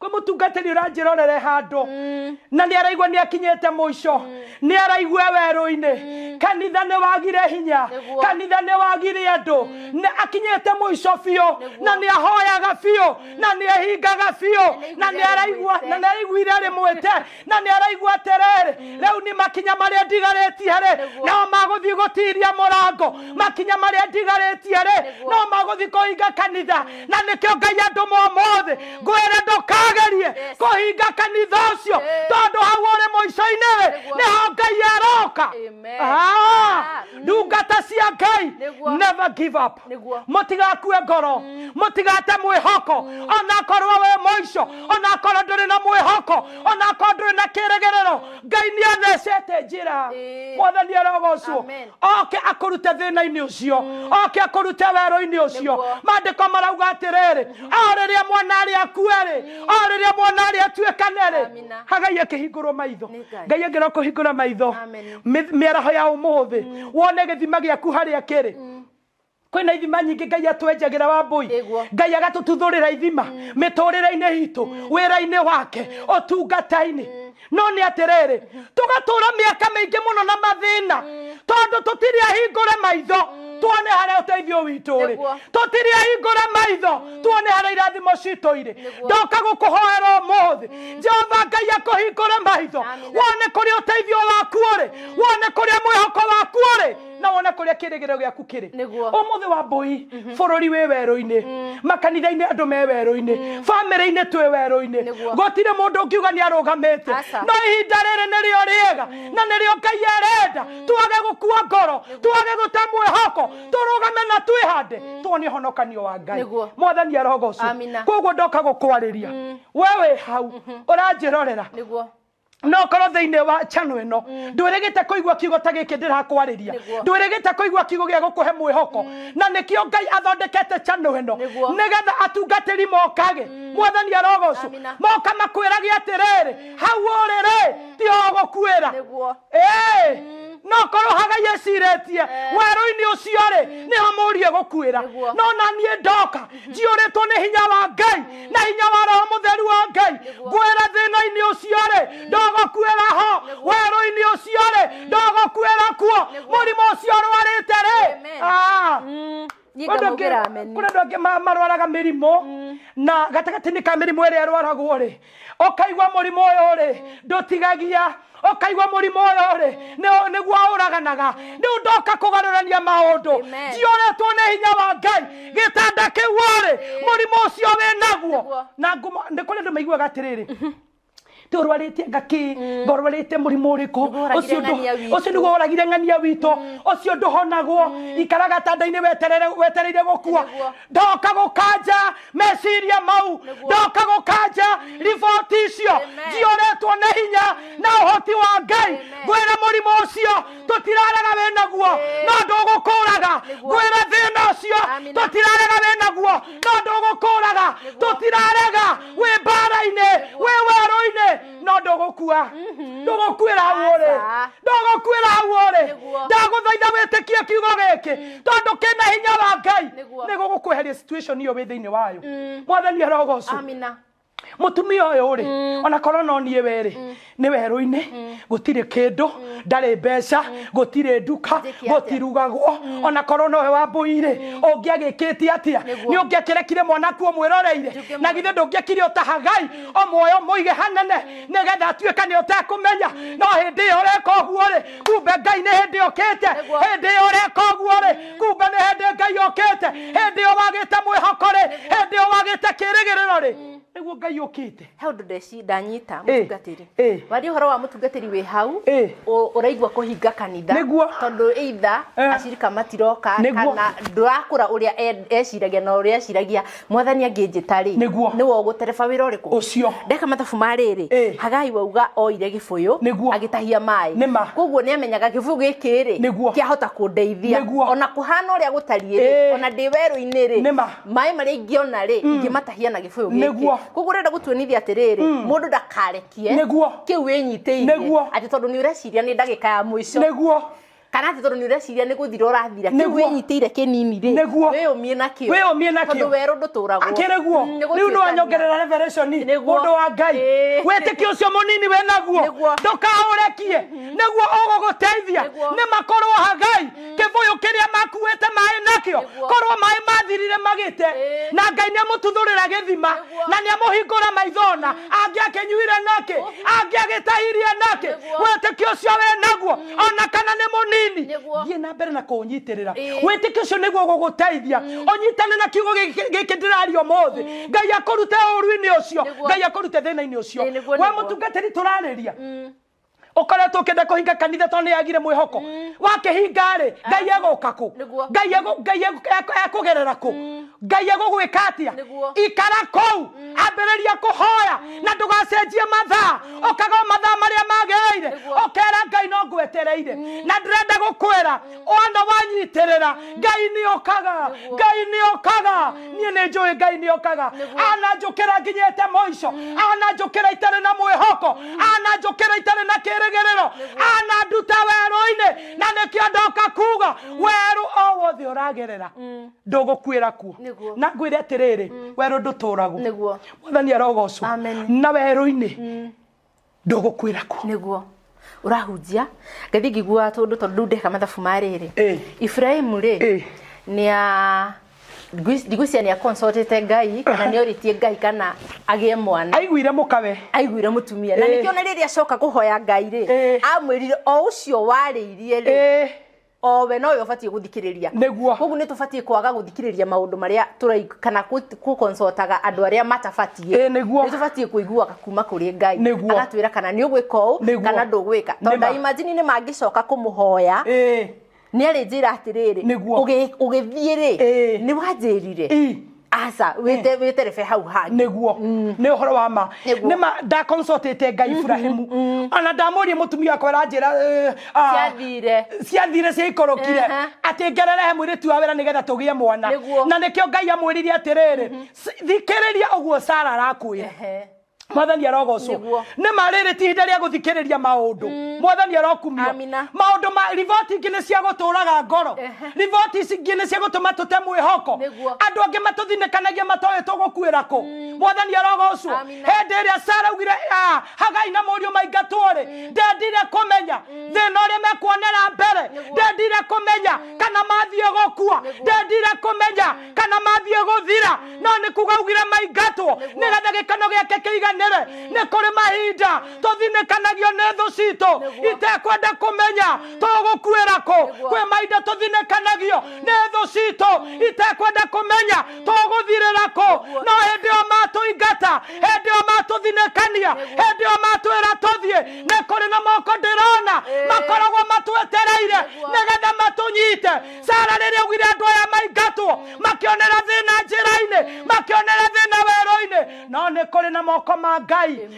B: Kwĩ mũtungatĩri ũranjĩrorere handũ na nĩ araigua nĩ akinyĩte mũico, nĩ araigua werũ-inĩ, kanitha nĩ wagire hinya,
A: Nĩguo.
B: kanitha nĩ wagire andũ, nĩ akinyĩte mũico biũ,
A: Nĩguo.
B: na nĩ ahoyaga biũ, na nĩ ehingaga biũ,
A: Na
B: na
A: nĩ
B: nĩ araigua,
A: aiguire
B: na nĩ araiguire arĩ mwĩte, na nĩ araigua atĩrĩrĩ, rĩu nĩ makinya marĩa ndigarĩtie rĩ,
A: Nĩguo.
B: no magũthiĩ gũtiria mũrango. Makinya marĩa ndigarĩtie rĩ,
A: Nĩguo.
B: no magũthiĩ kũhinga kanitha. Na nĩkĩo Ngai andũ momothe ngwĩre ndũkagerie
A: Yes.
B: kũhinga kanitha ũcio,
A: Eh.
B: tondũ hau ũrĩ mũico-inĩ rĩ,
A: Nĩguo.
B: nĩho Ngai aroka.
A: Amen.
B: Ah,
A: Ah,
B: ndungata cia Ngai,
A: Nĩguo.
B: never give up.
A: Nĩguo.
B: Mũtigakue ngoro, mũtigate mwĩhoko, onakorwo wĩ mũico, onakorwo ndũrĩ na mwĩhoko, onakorwo ndũrĩ na kĩrĩgĩrĩro. Ngai nĩ athecete njĩra.
A: Ĩĩ.
B: Mwathani arogocwo.
A: Amen.
B: Oke akũrute thĩna-inĩ ũcio, oke akũrute werũ-inĩ ũcio.
A: Nĩguo.
B: Maandĩko marauga atĩrĩrĩ, o rĩrĩa mwana arĩa akue rĩ, o rĩrĩa mwana arĩa atuĩkane rĩ,
A: Amina.
B: Hagai akĩhingũrwo maitho.
A: Nĩ Ngai.
B: Ngai angĩra kũhingũra maitho
A: Amen.
B: mĩaraho ya ũmũthĩ, wone gĩthima gĩaku harĩa kĩrĩ. Kwĩna ithima nyingĩ Ngai atwenjagĩra wa mbũi.
A: Ĩguo.
B: Ngai agatũtuthũrĩra ithima mĩtũrĩre-inĩ itũ, wĩra-inĩ wake, ũtungata-inĩ. No nĩ atĩrĩrĩ, tũgatũra mĩaka mĩingĩ mũno na mathĩna, tondũ tũtirĩ ahingũre maitho tuone harĩa ũteithio witũ ũrĩ.
A: Nĩguo.
B: Tũtirĩ ahingũre maitho tuone harĩa irathimo citũ irĩ.
A: Nĩguo.
B: Ndoka gũkũhoera ũmũthĩ, Jehova Ngai akũhingũre maitho,
A: Amina.
B: wone kũrĩa ũteithio waku ũrĩ, wone kũrĩa mwĩhoko waku ũrĩ. Na wone kũrĩa kĩrĩgĩrĩro gĩaku kĩrĩ.
A: Nĩguo.
B: Ũmũthĩ wa mbũi bũrũri wĩ werũ-inĩ, makanitha-inĩ andũ me werũ-inĩ, bamĩrĩ-inĩ twĩ werũ-inĩ.
A: Nĩguo.
B: Gũtirĩ mũndũ ũngiuga nĩ arũgamĩte.
A: Aca.
B: No ihinda rĩrĩ nĩrĩo rĩega na nĩrĩo Ngai arenda twage gũkua ngoro, twage gũte mwĩhoko, tũrũgame na twĩhande, tuone ũhonokanio wa Ngai.
A: Nĩguo.
B: Mwathani arogocwo.
A: Amina.
B: Koguo ndoka gũkwarĩria we wĩ hau ũranjĩrorera,
A: Nĩguo.
B: No korwo thĩinĩ wa channel ĩno ndwĩrĩgĩte kũigua kiugo ta gĩkĩ ndĩrakwarĩria,
A: Nĩguo.
B: ndwĩrĩgĩte kũigua kiugo gĩa gũkũhe mwĩhoko, na nĩkĩo Ngai athondekete channel ĩno,
A: Nĩguo.
B: nĩgetha atungatĩri mokage, mwathani arogocwo,
A: Amina.
B: moka makwĩrage atĩrĩrĩ, hau ũrĩ rĩ tiho ũgũkuĩra.
A: Nĩguo.
B: Ĩĩ, no korwo Hagai ecirĩtie werũ-inĩ ũcio rĩ nĩho mũriũ gũkuĩra,
A: Nĩguo.
B: no na niĩ ndoka njiyũrĩtwo nĩ hinya wa Ngai na hinya wa Roho Mũtheru wa Ngai, ngwĩra thĩna-inĩ ũcio rĩ ndũgũkuĩra ho, werũ-inĩ ũcio rĩ ndũgũkuĩra kuo, mũrimũ ũcio ũrwarĩte rĩ.
A: Amen.
B: Ah.
A: Niĩ
B: Kũrĩ andũ
A: ngamũgĩra ameni.
B: Kũrĩ andũ angĩ marwaraga mĩrimũ, na gatagatĩ-inĩ ka mĩrimũ ĩrĩa ĩrwaragwo rĩ, ũkaigua mũrimũ ũyũ rĩ ndũtigagia, ũkaigua mũrimũ ũyũ rĩ nĩguo ũraganaga. Rĩu ndoka kũgarũrania maũndũ.
A: Amen.
B: Njiyũrĩtwo nĩ hinya wa Ngai, gĩtanda kĩu rĩ, mũrimũ ũcio wĩ naguo
A: Nĩguo.
B: na ngumo nĩ kũrĩ andũ maiguaga atĩrĩrĩ, ti ũrwarĩte ngaki, ngorwarĩte mũrimũ ũrĩkũ.
A: Nĩguo ũragire
B: Ũcio
A: ng'ania witũ.
B: Ũcio nĩguo ũragire ng'ania witũ, ũcio ndũhonagwo, ikara gatanda-inĩ weterere, wetereire gũkua.
A: Nĩguo.
B: Ndoka gũkanja meciria mau.
A: Nĩguo.
B: Ndoka gũkanja riboti icio.
A: Amen.
B: Njiyũrĩtwo nĩ hinya na ũhoti wa Ngai.
A: Amen.
B: Ngwĩra mũrimũ ũcio tũtirarega wĩ naguo, no ndũgũkũraga.
A: Nĩguo.
B: Ngwĩra thĩna ũcio
A: Amina.
B: tũtirarega wĩ naguo, no ndũgũkũraga.
A: Nĩguo.
B: Tũtirarega wĩ mbara-inĩ, wĩ werũ-inĩ, no ndũgũkua, ndũgũkuĩra hau ũrĩ.
A: Aca.
B: Ndũgũkuĩra hau ũrĩ.
A: Nĩguo.
B: Ndagũthaitha wĩtĩkie kiugo gĩkĩ tondũ kĩna hinya wa Ngai.
A: Nĩguo.
B: Nĩgũgũkweheria situation ĩyo wĩ thĩinĩ wayo. Mwathani arogocwo.
A: Amina.
B: Mũtumia ũyũ rĩ, ona korwo no niĩ we rĩ, nĩ werũ-inĩ, gũtirĩ kĩndũ, ndarĩ mbeca, gũtirĩ nduka,
A: Njĩke atĩa?
B: gũtirugagwo, ona korwo nowe wa mbũi rĩ, ũngĩagĩkĩte atĩa?
A: Nĩguo.
B: Nĩ ũngĩakĩrekire mwana aku ũmwĩroreire?
A: Ndũngĩmwĩra.
B: Na githĩ ndũngĩekire ũtahagai omuoyo mũige hanene nĩgetha atuĩka nĩ ũtekũmenya? No hĩndĩ ĩyo ũreka ũguo rĩ, kumbe Ngai nĩ hĩndĩ ũkĩte.
A: Nĩguo.
B: Hĩndĩ ĩyo ũreka ũguo rĩ, kumbe nĩ hĩndĩ Ngai ũkĩte. Hĩndĩ ĩyo wagĩte mwĩhoko rĩ, hĩndĩ ĩyo wagĩte kĩrĩgĩrĩro rĩ, nĩguo Ngai ũkĩte.
A: He ũndũ ndeci ndanyita,
B: Ĩ,
A: mũtungatĩri.
B: ĩ.
A: Waria ũhoro wa mũtungatĩri wĩ hau
B: Ĩ.
A: ũraigua kũhinga kanitha.
B: Nĩguo.
A: Tondũ either
B: Eh.
A: acirika matiroka
B: Nĩguo.
A: kana ndũrakũra ũrĩa eciragia, na ũrĩa eciragia mwathani angĩnjĩta rĩ,
B: Nĩguo.
A: nĩwe ũgũtereba wĩra ũrĩkũ
B: Ũcio.
A: Ndeka mathabu ma rĩrĩ,
B: Ĩ.
A: Hagai wauga oire gĩbũyũ
B: Nĩguo.
A: agĩtahia maĩ.
B: Nĩma.
A: Koguo nĩ amenyaga gĩbũyũ gĩkĩ rĩ
B: Nĩguo.
A: kĩahota kũndeithia
B: Nĩguo.
A: ona kũhana ũrĩa gũtariĩ rĩ,
B: Ĩ.
A: ona ndĩ werũ-inĩ rĩ,
B: Nĩma.
A: maĩ marĩa ingĩona rĩ, ingĩmatahia na gĩbũyũ gĩkĩ.
B: Nĩguo.
A: Koguo ũrenda gũtuonithia atĩrĩrĩ, mũndũ ndakarekie
B: Nĩguo.
A: kĩu wĩnyitĩire
B: Nĩguo.
A: atĩ tondũ nĩ ũreciria nĩ ndagĩka ya mũico,
B: Nĩguo.
A: kana atĩ tondũ nĩ ũreciria nĩ gũthira ũrathira, kĩu
B: Nĩguo.
A: wĩnyitĩire kĩnini rĩ,
B: Nĩguo.
A: wĩyũmie nakĩo.
B: Wĩyũmie nakĩo.
A: Tondũ werũ ndũtũragwo.
B: Akĩrĩ guo.
A: Nĩ
B: Rĩu nĩ
A: gũtuĩkania.
B: wanyongerera revelation.
A: Nĩguo.
B: Mũndũ wa Ngai,
A: Ĩĩ.
B: wĩtĩkio ũcio mũnini wĩ naguo
A: Nĩguo.
B: ndũkaũrekie, nĩguo ũgũgũteithia.
A: Nĩguo.
B: Nĩ makorwo Hagai kĩbũyũ kĩrĩa makuĩte maĩ nakĩo,
A: Nĩguo.
B: korwo maĩ mathirire magĩte,
A: Ĩĩ.
B: na Ngai nĩ amũtuthũrĩra gĩthima
A: Nĩguo.
B: na nĩ amũhingũra maithona, angĩakĩnyuire nakĩ, angĩagĩtahirie nakĩ?
A: Nĩguo.
B: Wĩtĩkio ũcio wĩ naguo, ona kana nĩ mũnini,
A: Nĩguo.
B: thiĩ na mbere na kũũnyitĩrĩra.
A: Ĩĩ.
B: Wĩtĩkio ũcio nĩguo gũgũteithia ũnyitane na kiugo gĩkĩ gĩkĩ ndĩraria ũmũthĩ. Ngai akũrute ũũru-inĩ ũcio.
A: Nĩguo.
B: Ngai akũrute thĩna-inĩ ũcio.
A: Ĩĩ, nĩguo,
B: We
A: nĩguo.
B: mũtungatĩri tũrarĩria, ũkoretwo ũkĩenda kũhinga kanitha tondũ nĩ yagire mwĩhoko, wakĩhinga rĩ, Ngai egũka kũ?
A: Nĩguo.
B: Ngai Ngai ekũgerera kũ? Ngai egũgwĩka atĩa?
A: Nĩguo.
B: Ikara kũu, ambĩrĩria kũhoya na ndũgacenjie mathaa, ũkaga o mathaa marĩa magĩrĩire.
A: Nĩguo.
B: Ũkera Ngai no ngwetereire, na ndĩrenda gũkwĩra wana wanyitĩrĩra, Ngai nĩ okaga.
A: Nĩguo.
B: Ngai nĩ okaga. Niĩ nĩ njũĩ Ngai nĩ okaga.
A: Nĩguo.
B: Ananjũkĩra nginyĩte mũico, ananjũkĩra itarĩ na mwĩhoko, ananjũkĩra itarĩ na kĩrĩgĩrĩro, ananduta werũ-inĩ, na nĩkĩo ndoka kuga werũ o wothe ũragerera ndũgũkuĩra kuo.
A: Nĩguo.
B: Na ngwĩre atĩrĩrĩ, werũ ndũtũragwo.
A: Nĩguo.
B: Mwathani arogocwo.
A: Amen.
B: Na werũ-inĩ ndũgũkuĩra kuo.
A: Nĩguo ũrahunjia ngathi ngĩiguaga tũndũ, tondũ rĩu ndeka mathabu ma rĩrĩ,
B: Ĩ.
A: Ibrahim rĩ,
B: Ĩ.
A: nĩa ndigwĩciria nĩ aconsultĩte Ngai kana nĩ orĩtie Ngai kana agĩe mwana.
B: Aiguire mũkawe.
A: Aiguire mũtumia, na
B: Ĩ.
A: nĩkĩo na rĩrĩa acoka kũhoya Ngai rĩ,
B: Ĩ.
A: amwĩrire o ũcio warĩirie rĩ.
B: Ĩ.
A: Owe nowe ũbatiĩ gũthikĩrĩria.
B: Nĩguo.
A: Koguo nĩ tũbatiĩ kwaga gũthikĩrĩria maũndũ marĩa tũraigua kana kũconsultaga andũ arĩa matabatiĩ.
B: Ĩ, nĩguo.
A: Nĩ tũbatiĩ kũiguaga kuma kũrĩ Ngai.
B: Nĩguo.
A: Agatwĩra kana nĩ ũgwĩka ũũ
B: Nĩguo.
A: kana ndũgwĩka, tondũ
B: Nĩma.
A: imagine nĩ mangĩcoka kũmũhoya, nĩ arĩ njĩra atĩrĩrĩ,
B: Nĩguo.
A: Ũgĩthiĩ rĩ, nĩ wanjĩrire aca wĩte wĩterebe hau hangĩ.
B: Nĩguo, nĩ ũhoro wa ma.
A: Nĩguo.
B: Nĩ ma ndaconsultĩte Ngai Iburahĩmu, ona ndamũria mũtumia wakwa aranjĩra
A: ciathire.
B: Ciathire, ciaikorokire, atĩ ngererehe mũirĩtu wa wĩra nĩgetha tũgĩe mwana.
A: Nĩguo.
B: Na nĩkĩo Ngai amwĩrire atĩrĩrĩ, "Thikĩrĩria ũguo Sara arakwĩra." Mwathani arogocwo.
A: Nĩguo.
B: Nĩ ma rĩrĩ ti ihinda rĩa gũthikĩrĩria maũndũ. Mwathani arokumio.
A: Amina.
B: Maũndũ ma riboti ingĩ nĩ cia gũtũraga ngoro, riboti ici ingĩ nĩ cia gũtũma tũte mwĩhoko.
A: Nĩguo.
B: Andũ angĩ matũthinĩkanagia matoĩ tũgũkuĩra kũ. Mwathani arogocwo.
A: Amina.
B: Hĩndĩ ĩrĩa Sara augire, "Hagai na mũriũ maingatwo" rĩ, ndendire kũmenya thĩna ũrĩa mekuonera mbere.
A: Nĩguo.
B: Ndendire kũmenya kana mathiĩ gũkua. Ndendire kũmenya kana mathiĩ gũthira, no nĩ kuga augire maingatwo nĩgetha gĩkeno gĩake kĩiganĩre. Nĩ kũrĩ mahinda tũthinĩkanagio nĩ thũ citũ itekwenda kũmenya tũgũkuĩra kũ.
A: Nĩguo.
B: Kwĩ mahinda tũthinĩkanagio nĩ thũ citũ itekwenda kũmenya tũgũthirĩra kũ. No hĩndĩ ĩyo matũingata, hĩndĩ ĩyo matũthinĩkania, hĩndĩ ĩyo matwĩra tũthiĩ, nĩ kũrĩ na moko ndĩrona makoragwo matwetereire nĩgetha matũnyite. Sara rĩrĩa augire andũ aya maingatwo, makĩonera thĩna njĩra-inĩ, makĩonera thĩna werũ-inĩ, no nĩ kũrĩ na moko ma Ngai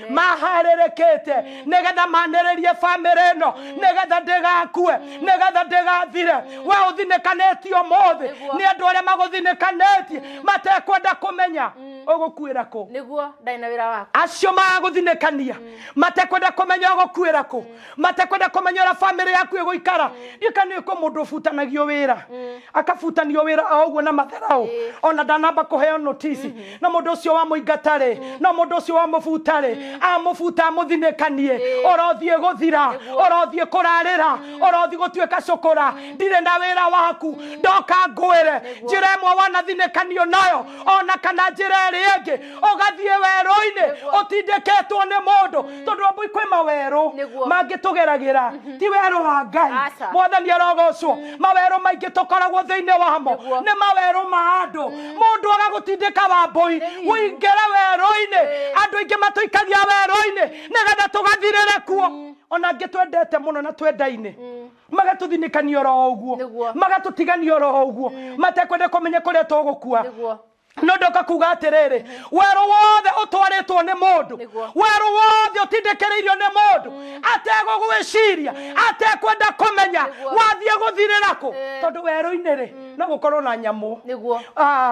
B: maharĩrĩkĩte nĩgetha manĩrĩrie bamĩrĩ ĩno, nĩgetha ndĩgakue, nĩgetha ndĩgathire. We ũthinĩkanĩtio ũmũthĩ
A: Nĩguo.
B: nĩ andũ arĩa magũthinĩkanĩtie matekwenda kũmenya ũgũkuĩra kũ.
A: Nĩguo, ndarĩ na wĩra waku.
B: Acio magagũthinĩkania matekwenda kũmenya ũgũkuĩra kũ, matekwenda kũmenya ũrĩa bamĩrĩ yaku ĩgũikara. Ndiũka nĩ kũ mũndũ ũbutanagio wĩra, akabutanio wĩra o ũguo na matharaũ, ona ndanamba kũheo notice. No mũndũ ũcio wamũingata rĩ, no mũndũ ũcio wamũbuta rĩ, amũbuta amũthinĩkanie, ũrothiĩ gũthira, ũrothiĩ kũrarĩra, ũrothiĩ gũtuĩka cũkũra, ndirĩ na wĩra waku. Ndoka ngwĩre njĩra ĩmwe wanathinĩkanio nayo, ona kana njĩra ĩrĩa ĩngĩ ũgathiĩ werũ-inĩ ũtindĩkĩtwo nĩ mũndũ, tondũ ambui kwĩ mawerũ
A: Nĩguo.
B: mangĩ tũgeragĩra ti werũ wa Ngai.
A: Aca.
B: Mwathani arogocwo. Mawerũ maingĩ tũkoragwo thĩinĩ wamo
A: Nĩguo.
B: nĩ mawerũ ma andũ. Mũndũ agagũtindĩka wambũi ũingĩre werũ-inĩ. Andũ aingĩ matũikagia werũ-inĩ nĩgetha tũgathirĩre kuo. Ona angĩ twendete mũno na twendaine magatũthinĩkania oro ũguo,
A: Nĩguo.
B: magatũtigania oro ũguo matekwenda kũmenya kũrĩa tũgũkua.
A: Nĩguo.
B: No ndoka kuga atĩrĩrĩ, werũ wothe ũtwarĩtwo nĩ mũndũ,
A: Nĩguo.
B: werũ wothe ũtindĩkĩrĩirio nĩ mũndũ ategũgwĩciria, atekwenda kũmenya
A: Nĩguo.
B: wathiĩ gũthirĩra kũ,
A: Eh.
B: tondũ werũ-inĩ rĩ no gũkorwo na nyamũ.
A: Nĩguo.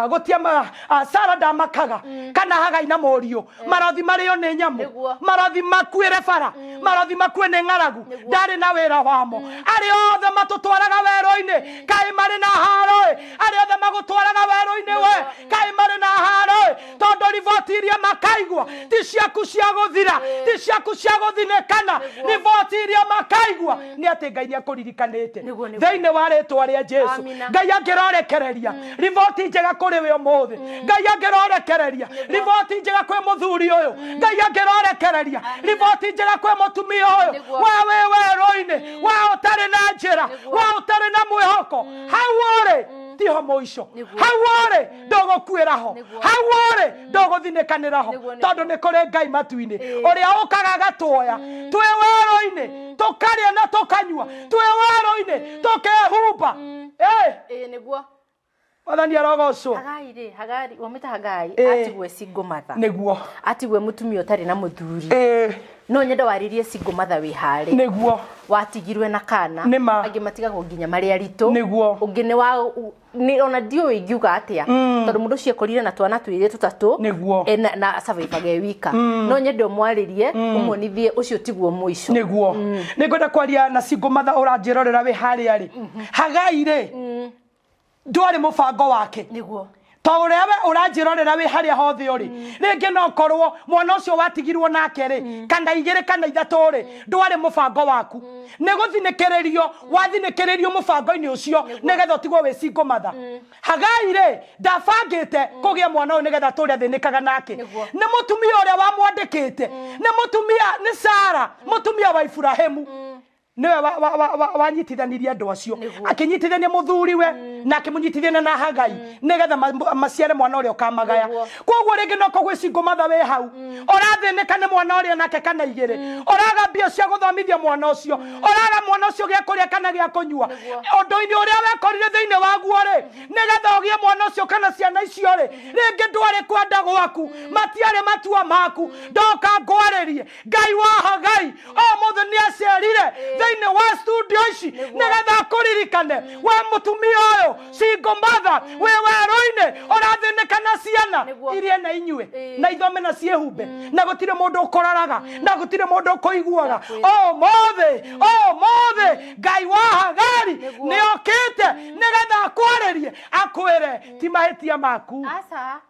B: Gũtia Sara ndamakaga kana Hagai na mũriũ marothi marĩo nĩ nyamũ,
A: Nĩguo.
B: marothi makuĩre bara, marothi makue nĩ ng'aragu, ndarĩ na wĩra wamo. Arĩa othe matũtwaraga werũ-inĩ kaĩ marĩ na haro-ĩ! Arĩa othe magũtwaraga werũ-inĩ we kaĩ marĩ na haro-ĩ! Tondũ riboti iria makaigua ti ciaku cia gũthira, ti ciaku cia gũthinĩkana. Riboti iria makaigua nĩ atĩ Ngai nĩ akũririkanĩte.
A: Nĩguo, nĩguo.
B: Thĩinĩ wa rĩtwa rĩa Jesu.
A: Amina.
B: Ngai angĩrorekereria riboti njega kũrĩ we ũmũthĩ. Ngai angĩrorekereria riboti njega kwĩ mũthuri ũyũ. Ngai angĩrorekereria riboti njega kwĩ mũtumia ũyũ.
A: Nĩguo.
B: We wĩ werũ-inĩ, we ũtarĩ na njĩra,
A: Nĩguo.
B: we ũtarĩ na mwĩhoko, hau ũrĩ tiho mũico.
A: Nĩguo.
B: Hau ũrĩ ndũgũkuĩra ho.
A: Nĩguo.
B: Hau ũrĩ ndũgũthinĩkanĩra ho.
A: Nĩguo, nĩguo.
B: Tondũ nĩ kũrĩ Ngai matu-inĩ ũrĩa ũkaga agatuoya twĩ werũ-inĩ, tũkarĩa na tũkanyua, twĩ werũ-inĩ tũkehumba. Eh,
A: Ĩĩ, nĩguo.
B: Mwathani arogocwo.
A: Hagai rĩ, Hagari wamĩta Hagai,
B: Ĩĩ.
A: atigwe single mother,
B: Nĩguo.
A: atigwe mũtumia ũtarĩ na mũthuri.
B: Ĩĩ,
A: No nyende warĩrie single mother wĩ harĩ
B: nĩguo.
A: Watigirwe na kana.
B: Nĩma.
A: Angĩ matigagwo nginya marĩ aritũ.
B: Nĩguo.
A: Ũngĩ nĩ wa nĩ ona ndiũĩ ingiuga atĩa, tondũ mũndũ ũcio ekorire na twana twĩrĩ tũtatũ.
B: Nĩguo.
A: Na survive e wika. No nyende ũmwarĩrie, ũmuonithie ũcio tiguo mũico.
B: Nĩguo, nĩ ngwenda kwaria na single mother ũranjĩrorera wĩ harĩa rĩ. Hagai rĩ, ndwarĩ mũbango wake.
A: Nĩguo.
B: Ta ũrĩa we ũranjĩrorera wĩ harĩa hothe ũrĩ, rĩngĩ no korwo mwana ũcio watigirwo nake rĩ, kana igĩrĩ kana ithatũ rĩ, ndwarĩ mũbango waku. Nĩ gũthinĩkĩrĩrio wathinĩkĩrĩrio mũbango-inĩ ũcio nĩgetha ũtigwo wĩ single mother. Hagai rĩ, ndabangĩte kũgĩa mwana ũyũ nĩgetha atũre athĩnĩkaga nake.
A: Nĩguo.
B: Nĩ mũtumia ũrĩa wamwandĩkĩte, nĩ mũtumia, nĩ Sara, mũtumia wa Iburahĩmu. Nĩwe wanyitithanirie andũ acio.
A: Nĩguo.
B: Akĩnyitithania mũthuriwe na akĩmũnyitithania na Hagai nĩgetha maciare mwana ũrĩa ũkamagaya.
A: Nĩguo.
B: Koguo rĩngĩ no kũgwĩ single mother wĩ hau ũrathĩnĩka nĩ mwana ũrĩa nake kana igĩrĩ, ũraga mbia cia gũthomithia mwana ũcio, ũraga mwana ũcio gĩa kũrĩa kana gĩa kũnyua. Ũndũ-inĩ ũrĩa wekorire thĩinĩ waguo rĩ, nĩgetha ũgĩe mwana ũcio kana ciana icio rĩ, rĩngĩ ndwarĩ kwenda gwaku, matiarĩ matua maku. Ndoka ngwarĩrie, Ngai wa Hagai ũmũthĩ nĩ acerire thĩinĩ wa studio ici nĩgetha akũririkane we mũtumia ũyũ single mother wĩ werũ-inĩ ũrathĩnĩka na ciana
A: Nĩguo.
B: irie na inyue
A: Ĩĩ.
B: na ithome na ciĩhumbe, na gũtirĩ mũndũ ũkũroraga na gũtirĩ mũndũ ũkũiguaga. Ũmũthĩ, ũmũthĩ Ngai wa Hagari
A: Nĩguo.
B: nĩ okĩte nĩgetha akwarĩrie, akwĩre ti mahĩtia maku.
A: Aca.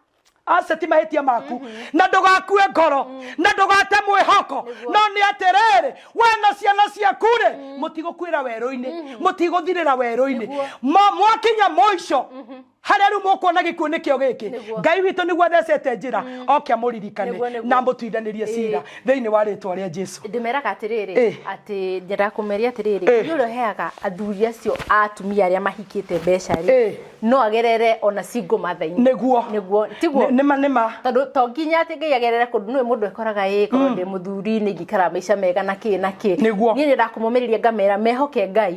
B: Aca, ti mahĩtia maku, na ndũgakue ngoro na ndũgate mwĩhoko. No nĩ atĩrĩrĩ, we na ciana ciaku rĩ, mũtigũkuĩra werũ-inĩ, mũtigũthirĩra werũ-inĩ. Mwakinya mũico harĩa rĩu mũkuona gĩkuũ nĩkĩo gĩkĩ,
A: Nĩguo.
B: Ngai witũ nĩguo athecete njĩra oke amũririkane
A: Nĩguo, nĩguo.
B: na amũtuithanĩrie cira thĩinĩ wa rĩtwa rĩa Jesu.
A: Ndĩmeraga atĩrĩrĩ, atĩ nyendaga kũmeria atĩrĩrĩ, nĩ ũrĩa ũheaga athuri acio a atumia arĩa mahikĩte mbeca rĩ, no agerere ona single mother-inĩ.
B: Nĩguo.
A: Nĩguo, tiguo?
B: Nĩma, nĩma.
A: Tondũ to nginya atĩ Ngai agerere kũndũ nĩwe mũndũ ekoraga ĩ korwo ndĩ mũthuri nĩ ingĩikara maica mega na kĩ na kĩ.
B: Nĩguo.
A: Niĩ nyendaga kũmomĩrĩria ngamera mehoke Ngai,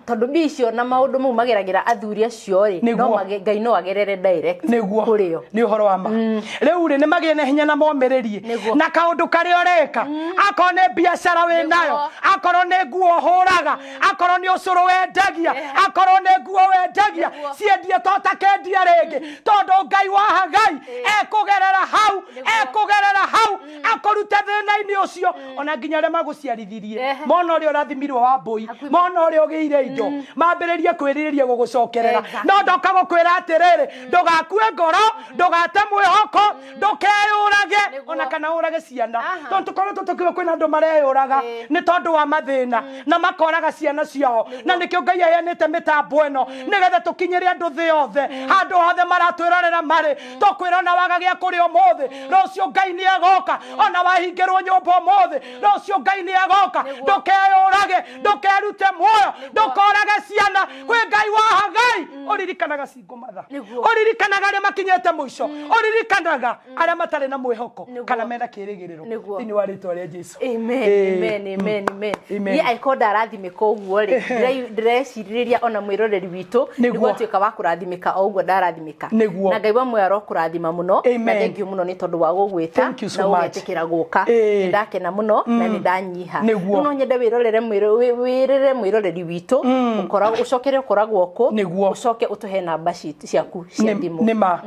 A: tondũ mbia icio na maũndũ mau mageragĩra athuri acio rĩ, no
B: Nĩguo.
A: Ngai no agerere direct
B: Nĩguo.
A: kũrĩ o.
B: Nĩ ũhoro wa ma. Rĩu rĩ, nĩ magĩe na hinya na momĩrĩrie
A: Nĩguo.
B: na kaũndũ karĩa ũreka, akorwo nĩ biacara wĩ nayo, akorwo nĩ nguo ũhũraga, akorwo nĩ ũcũrũ wendagia, akorwo nĩ nguo wendagia,
A: Nĩguo.
B: ciendie to takendia rĩngĩ, tondũ Ngai wa Hagai ekũgerera hau, ekũgerera hau akũrute thĩna-inĩ ũcio, ona nginya arĩa magũciarithirie mona ũrĩa ũrathimirwo wa mbũi, mona ũrĩa ũgĩire indo, mambĩrĩrie kwĩrirĩria gũgũcokerera. No ndoka gũkwĩra atĩrĩrĩ, ndũgakue ngoro, ndũgate mwĩhoko, ndũkeyũrage ona kana ũrage ciana, tondũ tũkoretwo tũkiuga kwĩna andũ mareyũraga nĩ tondũ wa mathĩna na makoraga ciana ciao. Na nĩkĩo Ngai aheanĩte mĩtambo ĩno nĩgetha tũkinyĩre andũ thĩ yothe, handũ hothe maratwĩrorera marĩ. Tũkwĩra ona waga gĩa kũrĩa ũmũthĩ, rũciũ Ngai nĩ agoka. Ona wahingĩrwo nyũmba ũmũthĩ, rũciũ Ngai nĩ agoka. Ndũkeyũrage, ndũkerute muoyo, ndũkorage ciana. Kwĩ Ngai wa Hagai ũririkanaga single mother,
A: Nĩguo.
B: ũririkanaga arĩa makinyĩte mũico, ũririkanaga arĩa matarĩ na mwĩhoko
A: Nĩguo.
B: kana mena kĩĩrĩgĩrĩro
A: Nĩguo.
B: thĩinĩ wa rĩtwa rĩa Jesu.
A: Amen, amen, amen, amen.
B: Amen.
A: Niĩ angĩkorwo ndarathimĩka ũguo rĩ, ndĩrecirĩria ona mwĩroreri witũ
B: Nĩguo.
A: nĩguo atuĩka wa kũrathimĩka o ũguo ndarathimĩka.
B: Nĩguo.
A: Na Ngai wa muoyo arokũrathima mũno.
B: Amen.
A: Na thank you mũno nĩ tondũ wa gũgwĩta
B: Thank you so
A: na
B: much.
A: ũgetĩkĩra gũka. Nĩ ndakena mũno na nĩ ndanyiha.
B: Nĩguo.
A: Rĩu no nyende wĩrorere wĩrĩre mwĩroreri witũ ũcokere ũkoragwo kũ,
B: Nĩguo.
A: ũcoke ũtũhe namba ciaku cia thimũ.
B: Nĩ ma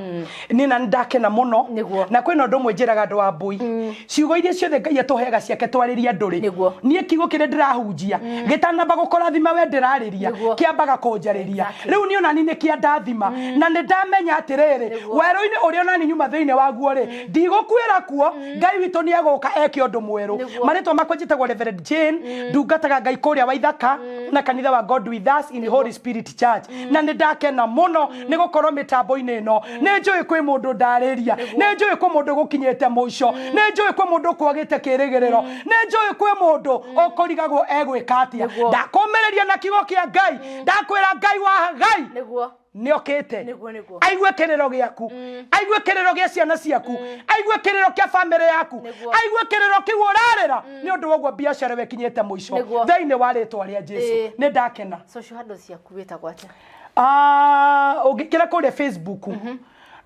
B: niĩ na nĩndakena mũno.
A: Nĩguo.
B: Na kwĩna ũndũ ũmwe njĩraga andũ a mbũi, ciugo iria ciothe Ngai atũheaga ciake twarĩrie andũ rĩ,
A: Nĩguo.
B: niĩ kiugo kĩrĩa ndĩrahunjia gĩtanamba gũkũrathima we ndĩrarĩria,
A: Nĩguo.
B: kĩambaga kũnjarĩria.
A: Exactly.
B: Rĩu niĩ onani nĩ kĩandathima na nĩ ndamenya atĩrĩrĩ,
A: Nĩguo.
B: werũ-inĩ ũrĩa onani nyuma thĩinĩ waguo rĩ, ndigũkuĩra kuo. Ngai witũ nĩ egũka eke ũndũ mwerũ.
A: Nĩguo.
B: Marĩtwa makwa njĩtagwo Reverend Jane, ndungataga Ngai kũrĩa Waithaka na kanitha wa God with Us in Holy Spirit Church. Na nĩ ndakena mũno nĩ gũkorwo mĩtambo-inĩ ĩno. Nĩ njũĩ kwĩ mũndũ ndarĩria, nĩ njũĩ kwĩ mũndũ gũkinyĩte mũico, nĩ njũĩ kwĩ mũndũ kwagĩte kĩrĩgĩrĩro, nĩ njũĩ kwĩ mũndũ ũkũrigagwo egwĩka atĩa.
A: Nĩguo.
B: Ndakũmĩrĩria na kiugo kĩa Ngai, ndakwĩra Ngai wa Hagai
A: Nĩguo.
B: nĩ okĩte
A: Nĩguo, nĩguo.
B: aigue kĩrĩro gĩaku, aigue kĩrĩro gĩa ciana ciaku, aigue kĩrĩro kĩa bamĩrĩ yaku,
A: Nĩguo.
B: aigue kĩrĩro kĩu ũrarĩra nĩ ũndũ wa ũguo biacara wekinyĩte mũico
A: Nĩguo.
B: thĩinĩ wa rĩtwa rĩa Jesu. Nĩ ndakena.
A: Social handles ciaku wĩtagwo atĩa?
B: Ah, ũngĩkĩra kũrĩa Facebook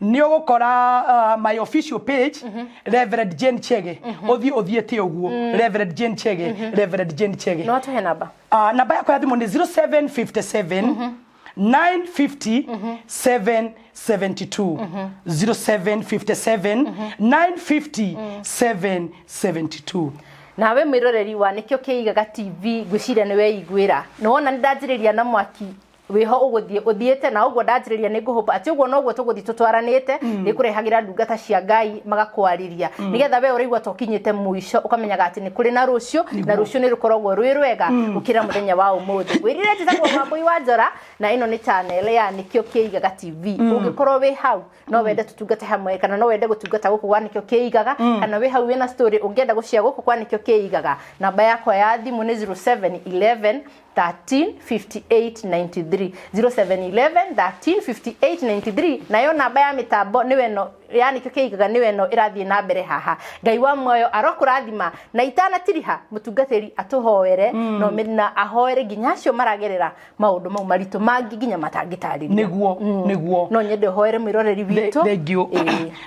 B: nĩ ũgũkora my official page, Reverend Jane Chege. Ũthiĩ ũthiĩte ũguo, Reverend Jane Chege, Reverend Jane Chege.
A: No atũhe namba.
B: Namba yakwa ya thimũ nĩ 0757 950 772, 0757 950 772.
A: Nawe mwĩroreri wa Nĩkĩo Kĩigaga TV, ngwĩciria nĩ weiguĩra, nĩ wona nĩ ndanjĩrĩria na mwaki. Wĩho ũgũthiĩ ũthiĩte na ũguo ndanjĩrĩria, nĩ ngũhũpa atĩ ũguo noguo tũgũthiĩ tũtwaranĩte. Nĩ kũrehagĩra ndungata cia Ngai magakwarĩria, nĩgetha we ũraigua ta ũkinyĩte mũico, ũkamenyaga atĩ nĩ kũrĩ na rũciũ, na rũciũ nĩ rũkoragwo rwĩ rwega gũkĩra mũthenya wa ũmũthĩ. Ngwĩrire njĩtagwo Wambũi wa Njora, na ĩno nĩ channel ya Nĩkĩo Kĩigaga TV. Ũngĩkorwo wĩ hau no wende tũtungate hamwe, kana no wende gũtungata gũkũ gwa Nĩkĩo Kĩigaga, kana wĩ hau wĩna story ũngĩenda gũcia gũkũ kwa Nĩkĩo Kĩigaga, namba yakwa ya thimũ nĩ 0711 13 58 93, 0711 13 58 93. Nayo namba ya mĩtambo nĩwe ĩno ya Nĩkĩo Kĩigaga, nĩwe ĩno ĩrathiĩ na mbere haha. Ngai wa muoyo arokũrathima, na itanatiriha mũtungatĩri atũhoere no na ahoere nginya acio maragerera maũndũ mau maritũ mangĩ nginya matangĩtarĩria.
B: Nĩguo.
A: No nyende ũhoere mwĩroreri witũ.
B: Thank you.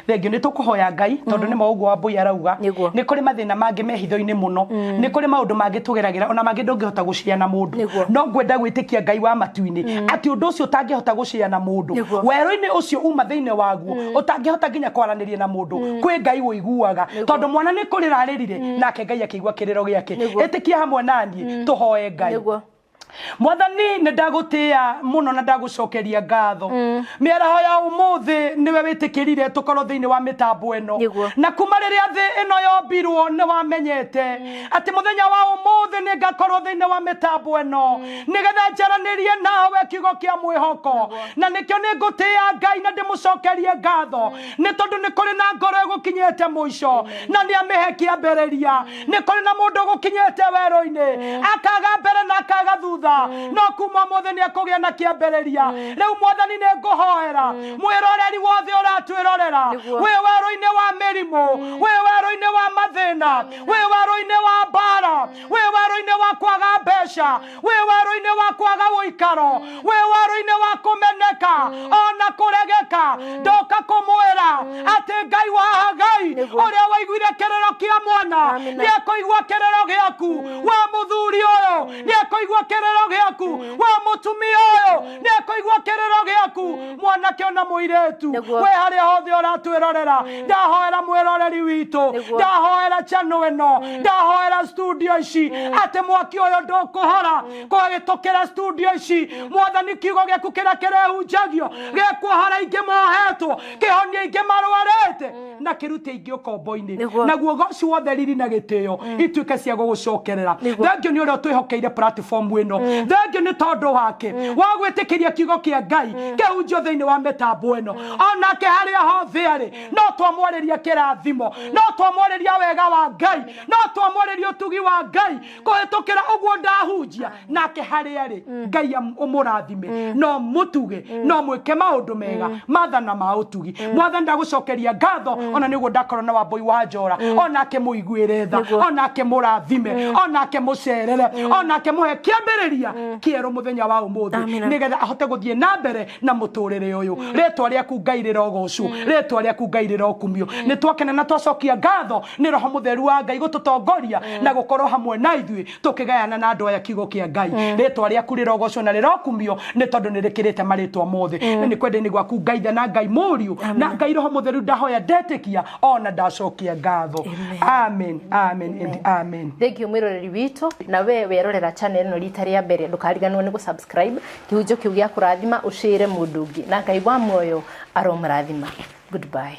B: Thank you. Nĩ tũkũhoya Ngai, tondũ nĩ ma ũguo Wambũi arauga. Nĩ kũrĩ mathĩna mangĩ me hitho-inĩ mũno, nĩ kũrĩ maũndũ mangĩ tũgeragĩra ona mangĩ ndũngĩhota gũcia na mũndũ. No ngwenda gwĩtĩkia Ngai wa matu-inĩ atĩ ũndũ ũcio ũtangĩhota gũcia na mũndũ, werũ-inĩ ũcio uma thĩinĩ waguo, ũtangĩhota nginya kwaranĩria na mũndũ, kwĩ Ngai ũiguaga, tondũ mwana nĩ kũrĩra arĩrire nake Ngai akĩigua kĩrĩro gĩake. Ĩtĩkia hamwe naniĩ tũhoe Ngai. Mwathani, nĩ ndagũtĩĩa mũno na ndagũcokeria ngatho. Mĩaraho ya ũmũthĩ nĩwe wĩtĩkĩrire tũkorwo thĩinĩ wa mĩtambo ĩno. Na kuma rĩrĩa thĩ ĩno yombirwo, nĩ wamenyete atĩ mũthenya wa ũmũthĩ nĩ ngakorwo thĩinĩ wa mĩtambo ĩno, nĩgetha njaranĩrie nawe kiugo kĩa mwĩhoko. Na nĩkĩo nĩ ngũtĩĩa Ngai na ndĩmũcokerie ngatho, nĩ tondũ nĩ kũrĩ na ngoro ĩgũkinyĩte mũico na nĩ amĩhe kĩambĩrĩria. Nĩ kũrĩ na mũndũ ũgũkinyĩte werũ-inĩ, akaga mbere na akaga thutha, no kuma ũmũthĩ nĩ ekũgĩa na kĩambĩrĩria. Rĩu Mwathani, nĩ ngũhoera mwĩroreri wothe ũratwĩrorera, wĩ werũ-inĩ wa mĩrimũ, wĩ werũ-inĩ wa mathĩna, wĩ werũ-inĩ wa mbara, wĩ werũ-inĩ wa kwaga mbeca, wĩ werũ-inĩ wa kwaga ũikaro, wĩ werũ-inĩ wa kũmeneka ona kũregeka, ndoka kũmwĩra atĩ Ngai wa Hagai, ũrĩa waiguire kĩrĩro kĩa mwana,
A: Amina.
B: nĩ ekũigua kĩrĩro gĩaku. Wa mũthuri ũyũ, nĩ ekũigua kĩrĩro gĩaku. Wa mũtumia ũyũ, nĩ ekũigua kĩrĩro gĩaku, mwanake ona mũirĩtu. We harĩa hothe ũratwĩrorera, ndahoera mwĩroreri witũ, ndahoera channel ĩno, ndahoera studio ici, atĩ mwaki ũyũ ndũkũhora kũhĩtũkĩra studio ici. Mwathani, kiugo gĩaku kĩrĩa kĩrehunjagio gĩkuohora ingĩ mohetwo, kĩhonia ingĩ marwarĩte, na kĩrute ingĩ ũkombo-inĩ. Naguo goci wothe, riri na gĩtĩo ituĩke cia gũgũcokerera. Thengiũ nĩ ũrĩa ũtwĩhokeire platform ĩno. Thengiũ nĩ tondũ wake wa gwĩtĩkĩria kiugo kĩa Ngai kĩhunjio thĩinĩ wa mĩtambo ĩno. Onake harĩa hothe arĩ, no twamwarĩria kĩrathimo, no twamwarĩria wega wa Ngai, no twamwarĩria ũtugi wa Ngai kũhĩtũkĩra ũguo ndahunjia. Nake harĩa arĩ, Ngai ũmũrathime, no mũtuge, no mwĩke maũndũ mega mathana ma ũtugi. Mwathani, ndagũcokeria ngatho ona nĩguo ndakorwo na Wambũi wa Njora. Onake mũiguĩre tha, onake mũrathime, onake mũcerere, onake mũhe kĩambĩrĩria kĩerũ mũthenya wa ũmũthĩ,
A: Amina.
B: nĩgetha ahote gũthiĩ na mbere na mũtũrĩre ũyũ. Rĩtwa rĩaku Ngai rĩrogocwo, rĩtwa rĩaku Ngai rĩrokumio. Nĩ twakena na twacokia ngatho nĩ Roho Mũtheru wa Ngai gũtũtongoria na gũkorwo hamwe na ithuĩ tũkĩgayana na andũ aya kiugo kĩa Ngai. Rĩtwa rĩaku rĩrogocwo na rĩrokumio, nĩ tondũ nĩ rĩkĩrĩte marĩtwa mothe. Na nĩ kwenda-inĩ gwaku Ngai Ithe na Ngai Mũriũ na Ngai Roho Mũtheru, ndahoya, ndetĩkia ona ndacokia ngatho. Amen, amen and amen.
A: Thank you, mwĩroreri witũ. Na we werorera channel ĩno rita rĩa mbere, ndũkariganĩrwo nĩ gũ-subscribe. Kĩhunjio kĩu gĩa kũrathima, ũcĩre mũndũ ũngĩ, na Ngai wa muoyo aromũrathima. Goodbye.